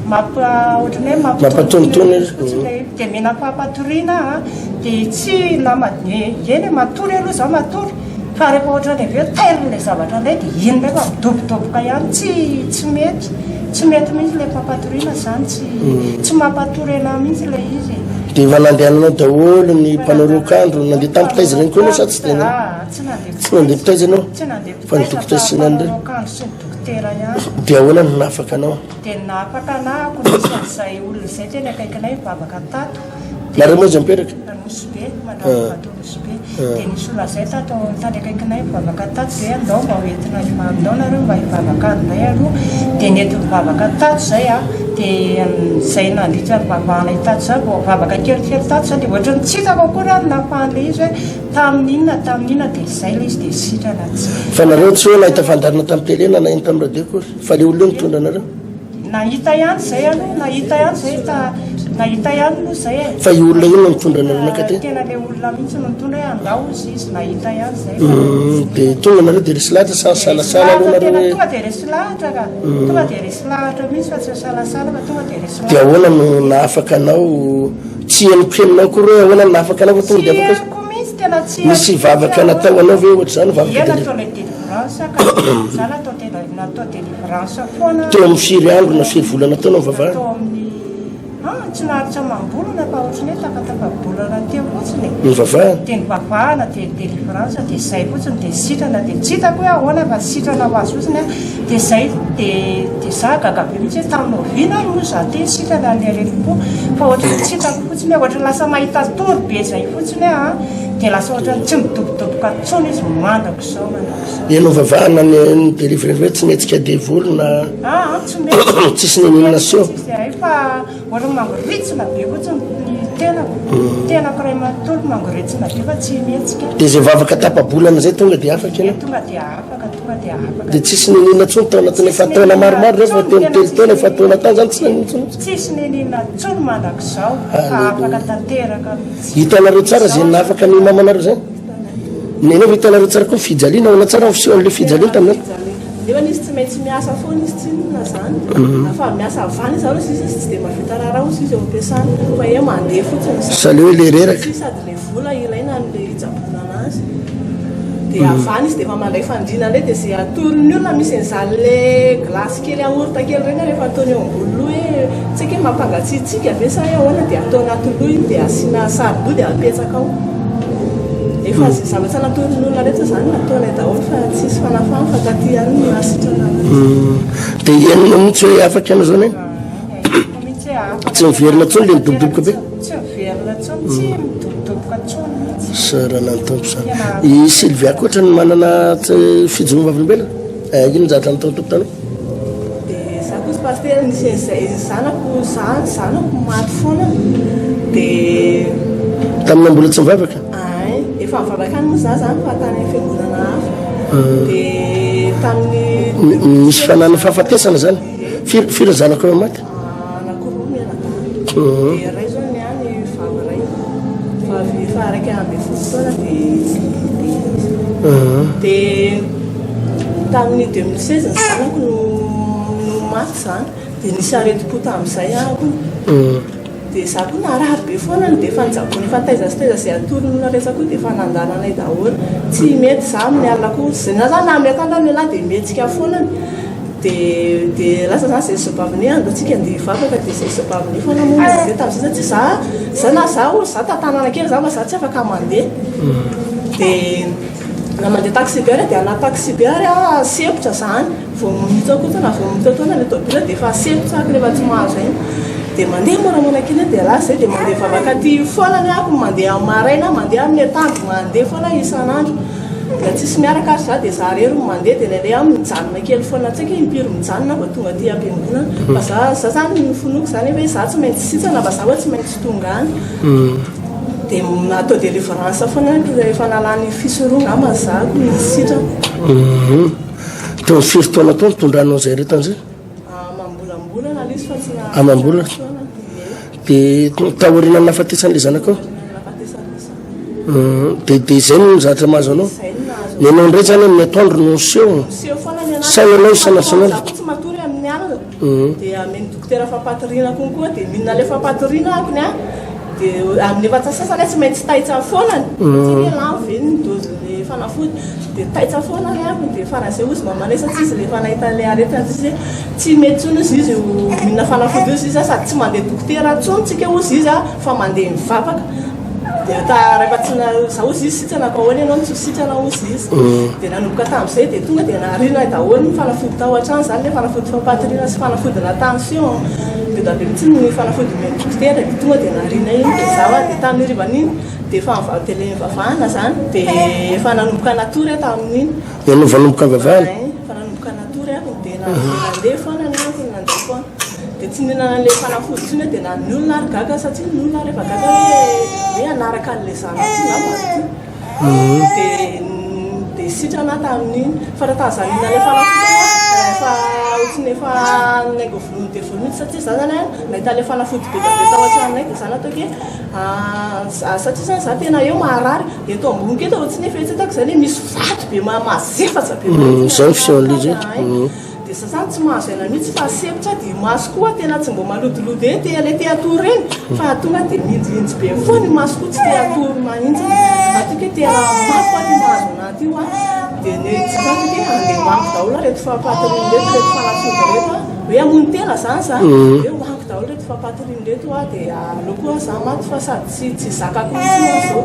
mampa ohatran'ny hoe Mampantonitony izy. fotsiny ilay izy. Dia mena fahapatoriana aho dia tsy nama eny e matory aloha za matory fa rehefa ohatran'ny avy eo tairina ilay zavatra indray dia iny indray fa midobodoboka ihany tsy tsy mety tsy mety mihitsy ilay fampatoriana zany tsy tsy mampatory anah mihitsy ilay izy e. Dia efa nandehananao daholo ny mpanao raokandro, nandeha tamin'ny mpitaiza ireny koa ianao sa tsy dia Ah, tsy nandeha tsy nandeha mpitaiza ianao? Tsy nandeha Fa ny mpitaiza dokotera fa sy ny an'ireny? mpanao raokandro sy ny dokotera ihany. Dia ahoana no nahafaka anao? Dia nahafaka anahako nisy an'izay olona izay teny akaikinay nivavaka tato. Dia Nareo moa iza mipetraka? Nosy Be, mandravato Nosy Be. Dia nisy olona izay tato tany akaikinay nivavaka tato dia ndao mba ho entina hivavaka, ndao nareo mba hivavaka aminay aloha. Dia nety nivavaka tato izay aho. Dia izay nandritra ny nivavahanay tato izay vao nivavaka kelikely tato izay dia ohatran'ny tsy hitako akory ary ny nahafahan'ilay izy hoe tamin'ny inona tamin'ny inona dia izay ilay izy dia sitrana tsy. Fa nareo tsy hoe nahita fandaharana tamin'ny télé na naheno tamin'ny radio akory? Fa le olona io nitondra anareo? Nahita ihany zay aloha, nahita ihany zay ta, nahita ihany aloha zay e. Fa io olona io no nitondra anareo nakaty? Tena le olona mihitsy no nitondra hoe andao hozy izy, nahita ihany zay. Dia tonga nareo dia resy lahatra sa nisalasala aloha nareo Tena hoe. tonga dia resy lahatra ka, tonga dia resy lahatra mihitsy fa tsy nisalasala fa tonga dia resy Dia lahatra. ahoana no nahafaka anao, tsy henoko henonao akory hoe ahoana no nahafaka anao fa tonga Tsy dia afaka izy? henoko mihitsy, tena tsy henoko Nisy mihitsy vavaka ahoana. natao anao ve ohatr'izany, vavaka Ie dia. natao ilay délivrance ka, za natao natao délivrance foana. Teo amin'ny firy andro na firy volana teo no nivavahana? Teo amin'ny ah, tsy naharitra amam-bolana fa ohatran'ny hoe tapatapa-bolana teo fotsiny e. Nivavahana? Dia nivavahana dia délivrance dia izay fotsiny dia sitrana dia tsy hitako hoe ahoana fa sitrana ho azy fotsiny aho dia izay dia dia za gaga be mihitsy hoe tamin'ny oviana ary moa za ty sitrana ny aretim-po fa ohatran'ny tsy hitako fotsiny hoe ohatran'ny lasa mahita tory be izay fotsiny aho an dia lasa ohatran'ny tsy midobodoboka intsony izy mandrakizao mandrakizao. Ianao vavahana ny ny delivré hoe tsy mihetsika devoly na Ah, tsy mihetsika. tsisy n'inon'inona naseho. Tsisy hay fa ohatran'ny mangoritsina be fotsiny ny tenako. Tenako iray manontolo mangoritsina be fa tsy mihetsika. Dia izay vavaka tapa-bolana izay tonga dia afaka Dia ianao. tonga dia afaka, tonga dia afaka. Dia tsisy n'inon'inona intsony tao anatin'ny efa taona maromaro ireo, efa teo amin'ny telo taona, efa taona tany izany tsy naninona intsony. Tsisy n'inon'inona intsony mandrakizao fa afaka tanteraka mihitsy. Hitanareo tsara izay nahafaka ny mamanareo izay? Nenao ve hitanareo tsara koa ny fijaliana? Ahoana tsara ny fisehon'ilay fijaliana taminareo? Nefa izy tsy maintsy miasa foana izy tsinona zany. Fa miasa avy any izy zany izy tsy dia mahavita raharaha ozy izy eo am-piasana fa hoe mandeha fotsiny zany. Sa le hoe le reraka? Satria sady le vola ilaina an'le hitsaboana anazy. Dia avy any izy dia efa mandray fandriana indray dia izay atoron'ny olona misy an'izany le glace kely yaourt kely ireny rehefa ataony eo ambony loha hoe tsy haiko hoe mampangatsiatsiaka ve sa hoe ahoana dia atao anaty loha iny dia asiana saron-doha dia apetsaka ao. Efa izay zavatra nataon'ny olona rehetra izany nataonay daholo fa tsisy fanafahana fa taty ihany no nahasitrana anazy. Dia henonao mihitsy hoe afaka ianao izany e? Tsy miverina intsony ilay midobodoboka be? Tsy miverina intsony, tsy midobodoboka intsony mihitsy. Isaorana ny Tompo izany. I Sylvia koa ohatran'ny manana fijoroana vavolombelona. Eh, inona zavatra nataon'ny Tompo taminao? Dia za kosa pasitera nisy an'izay zanako za zanako maty foana dia. Taminao mbola tsy nivavaka? Ay, efa nivavaka any moa za zany fa tany amin'ny fiangonana hafa. Dia tamin'ny. Nisy fananana fahafatesana zany? Firy firy ny zanakao maty? Anankiroa mianadahy. Dia iray zao ny ahy ny vavy iray. Vavy efa 11 taona dia dia izy. Dia. Tamin'ny 2016 ny zanako no no maty izany, dia nisy aretim-po tamin'izay aho koa. Dia izaho koa narary be foana dia efa nitsaboina efa taiza sy taiza izay atoron'olona rehetra koa dia efa nandana anay daholo. Tsy mety izaho amin'ny alina koa, izay na izany na amin'ny atoandro aho mialahy dia mihetsika foana. Dia dia lasa izany izay zobaviny hoe andao tsika andeha hivavaka dia izay zobaviny foana moa no nandeha tamin'izay satria izaho izaho na izaho izaho tantanana kely izaho fa izaho tsy afaka mandeha. Dia. Raha mandeha taxi-be ary dia anaty taxi-be ary aho sempotra izany, vao mitsakotana vao mitotoana ilay tôbila dia efa sempotra aho rehefa tsy mahazo aina. Dia mandeha moramora kely aho dia lasa izay dia mandeha mivavaka aty foana ny ako, mandeha amin'ny maraina, mandeha amin'ny atoandro, mandeha foana aho isan'andro. Dia tsisy miaraka ary za dia za irery no mandeha dia indraindray aho mijanona kely foana tsy haiko hoe impiry mijanona aho vao tonga aty am-piangonana. Fa za za zany ny finoako izany hoe za tsy maintsy sitrana fa za hoe tsy maintsy tonga any. Dia natao délivrance foana aho rehefa nalany fisoroha angamba za ko nisy sitrana. Teo amin'ny firy taona teo nitondranao izay aretina izay? Amam-bolambolana ilay izy fa tsy naharitra Amam-bolana. fotoana. Dia taorian'ny nahafatesan'ilay zanakao? Nahafatesan'ilay zanako. Dia dia izay no zatra mahazo anao? Izay no nahazo Ny anao indray izany amin'ny atoandro no miseho? Miseho foana ny anahy. Sa ianao isan'andro? Za koa tsy matory amin'ny alina. Dia amen'ny dokotera fampatoriana konkoa dia mihinana ilay fampatoriana akony an. Dia amin'ny efa antsasany aho tsy maintsy taitra foana. Tsy hoe lany ve ny dose-n'ny fanafody. Dia taitra foana ary aho dia faran'izay hozy mamanay satria izy rehefa nahita an'ilay aretina izy hoe tsy mety intsony hozy izy io mihinana fanafody io hozy izy sady tsy mandeha dokotera intsony tsika hozy izy fa mandeha mivavaka. Dia ta rehefa tsy na za hozy izy sitrana ka ahoana ianao no tsy ho sitrana hozy izy. Dia nanomboka tamin'izay dia tonga dia nariana daholo ny fanafody tao an-trano izany ilay fanafody fampatoriana sy fanafodina tension. Be dia be mihitsy ny fanafody omen'ny dokotera dia tonga dia nariana iny dia za dia tamin'ny harivan'iny dia efa dia ilay nivavahana izany dia efa nanomboka natory aho tamin'iny. Ianao vao nanomboka nivavahana? Ay, efa nanomboka natory aho dia nandeha foana ny andro, nandeha foana. Dia tsy nihinana an'ilay fanafody intsony aho dia na ny olona ary gaga satria ny olona rehefa gaga hoe hoe hanaraka an'ilay zanako angamba ity. Dia dia sitrana aho tamin'iny. Fa raha tamin'izaho nihinana ilay fanafody aho efa ohatran'ny efa naingo vonoin'ny devoly mihitsy satria izaho izany an nahita ilay fanafody be dia be tao an-tranonay dia izaho nataoko hoe satria izany izaho tena eo maharary eto amboniko eto ohatran'ny efa hitako izany hoe misy vato be mazefatra be mihitsy. Izao ny fisehon'ilay izy eto. Dia za zany tsy mahazo aina mihitsy fa sempotra dia maso koa tena tsy mbo malodilody e te le te hatory reny fa tonga dia mihinjihinjy be foana ny maso koa tsy te hatory mahintsy ataoko hoe tena mafy hoa ty mahazo anah ty hoa dia ny tsy fantatro hoe andeha hohaniko daholo reto fampatoriana reto reto fanafody reto a hoe hamono tena zany za hoe hohaniko daholo reto fampatoriana reto hoa dia aleo koa za maty fa sady tsy tsy zakako mihitsy hoa zao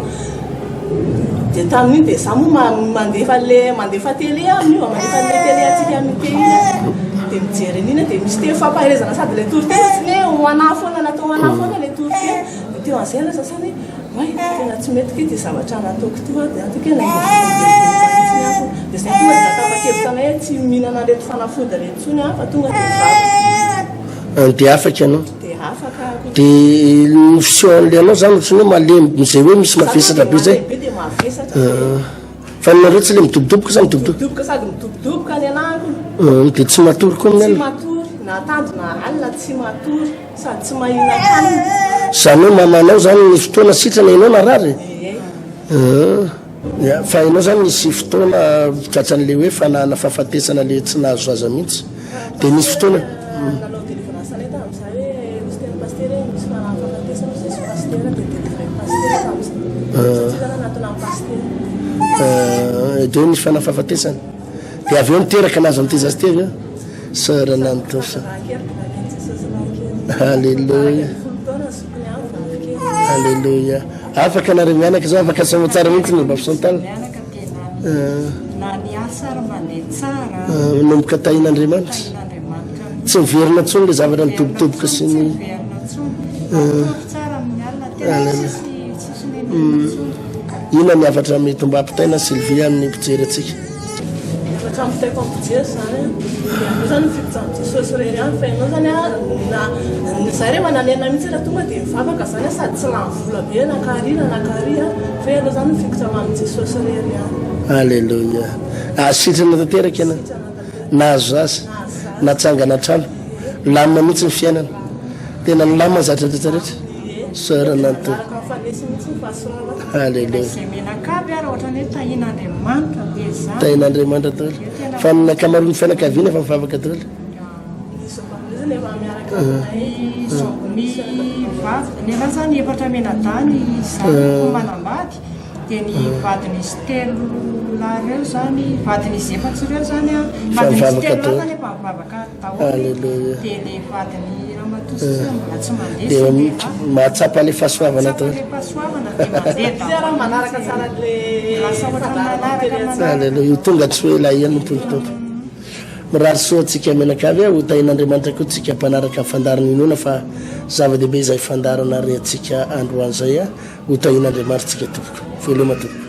Dia tamin'iny dia izaho moa mandefa an'ilay mandefa télé aho amin'io, mandefa an'ilay télé antsika amin'ny télé iny aho. Dia mijery an'iny aho dia misy teny fampaherezana sady ilay toriteny ohatry ny hoe ho an'ahy foana, natao ho an'ahy foana ilay toriteny. Dia teo amin'izay lasa saina hoe oay tena tsy mety kay ity zavatra nataoko ity hoa, dia ataoko hoe nainga vonoina aho. Dia izay tonga dia nanapa-kevitra anay hoe tsy mihinana an'ireto fanafody ireto intsony aho fa tonga dia mivavaka. Dia afaka ianao? Dia afaka aho. Dia ny fisehon'ilay anao zany ohatran'ny hoe malemy izay hoe misy mavesatra be zay. Malemy be dia mavesatra be. Fa ny nareo tsy le midobodoboka sa midobodoboka? Midobodoboka sady midobodoboka ny anahako. Dia tsy matory koa amin'ny alina? Tsy matory, na atoandro na alina tsy matory sady tsy mahinan-kanina. Izany hoe mamanao zany ny fotoana sitrana ianao narary? Ie. Ya, fa ianao zany nisy fotoana tratran'le hoe fanahana fahafatesana le tsy nahazo zaza mihitsy. Dia nisy fotoana. Nanao délivrance anay tamin'izay hoe nisy teny pasitera hoe misy fanahy fahafatesana hoy izy pasitera dia délivrer-n'ny pasitera tamin'izay. Satria zany nanatona an'i pasitera. Dia hoe nisy fanahy fahafatesana. Dia avy eo niteraka nahazo an'ity zaza ity avy eo. Isaorana ny Tompo. Alléluia. Alléluia. Afaka nareo mianaka zao, afaka soa tsara mihitsy ny Babo Chantal. Mianaka tena na ny asa ary mandeha tsara. Manomboka tahin'Andriamanitra. Tahin'Andriamanitra. Tsy miverina intsony le zavatra nidobodoboka sy ny. Tsy miverina intsony. Matory tsara amin'ny alina tena tsisy tsisy nenina intsony. Inona ny hafatra mety mba ampitaina Sylvie amin'ny mpijery antsika? Ny hafatra ampitaiko amin'ny mpijery izany an, dia aleo izany mifikitra amin'i Jesosy irery ihany fa ianao izany an, na izahay rehefa nanenina mihitsy raha tonga dia mivavaka izany an, sady tsy lany vola be na kary na na kary an, fa ianao izany mifikitra amin'i Jesosy irery ihany. Alléluia. Azo sitrana tanteraka ianao. Sitrana tanteraka. Nahazo zaza. Nahazo zaza. Natsangana trano. Milamina mihitsy ny fiainana. Tena milamina ny zavatra rehetra rehetra. Ie. Isaorana ny Tompo. Nanaraka mifanesy mihitsy ny fahasoavana. Alléluia. Izay menakavy ary ohatran'ny hoe tahin'Andriamanitra be izany. Tahin'Andriamanitra daholo. Fa ny ankamaroan'ny fianakaviana efa mivavaka daholo. Ny zokiko izany efa miaraka aminay. Ny zokiko, ny vavy, ny anahy izany efatra mianadahy ny zanako manambady dia ny vadin'izy telo lahy ireo izany, vadin'izy efatsy ireo izany an, Efa vadin'izy mivavaka telo lahy daholo. izany efa mivavaka daholo Alléluia. dia ilay vadin'ny ramatoa. satria mbola tsy mandeha Dia sy lehilahy. mahatsapa ilay fahasoavana Mahatsapa daholo. ilay fahasoavana dia mandeha Tsy raha daholo. manaraka tsara an'le Lasa ohatran'ny fandaharana manaraka teny manaraka. Aleloia. Ho tonga tsy ho ela ihany ny Tompo. Mirary soa antsika mianakavy a, ho tahin'Andriamanitra koa tsika mpanaraka ny fandaharana inoana fa zava-dehibe izay fandaharana re antsika androany izay a, ho tahin'Andriamanitra tsika tompoko. Veloma tompoko.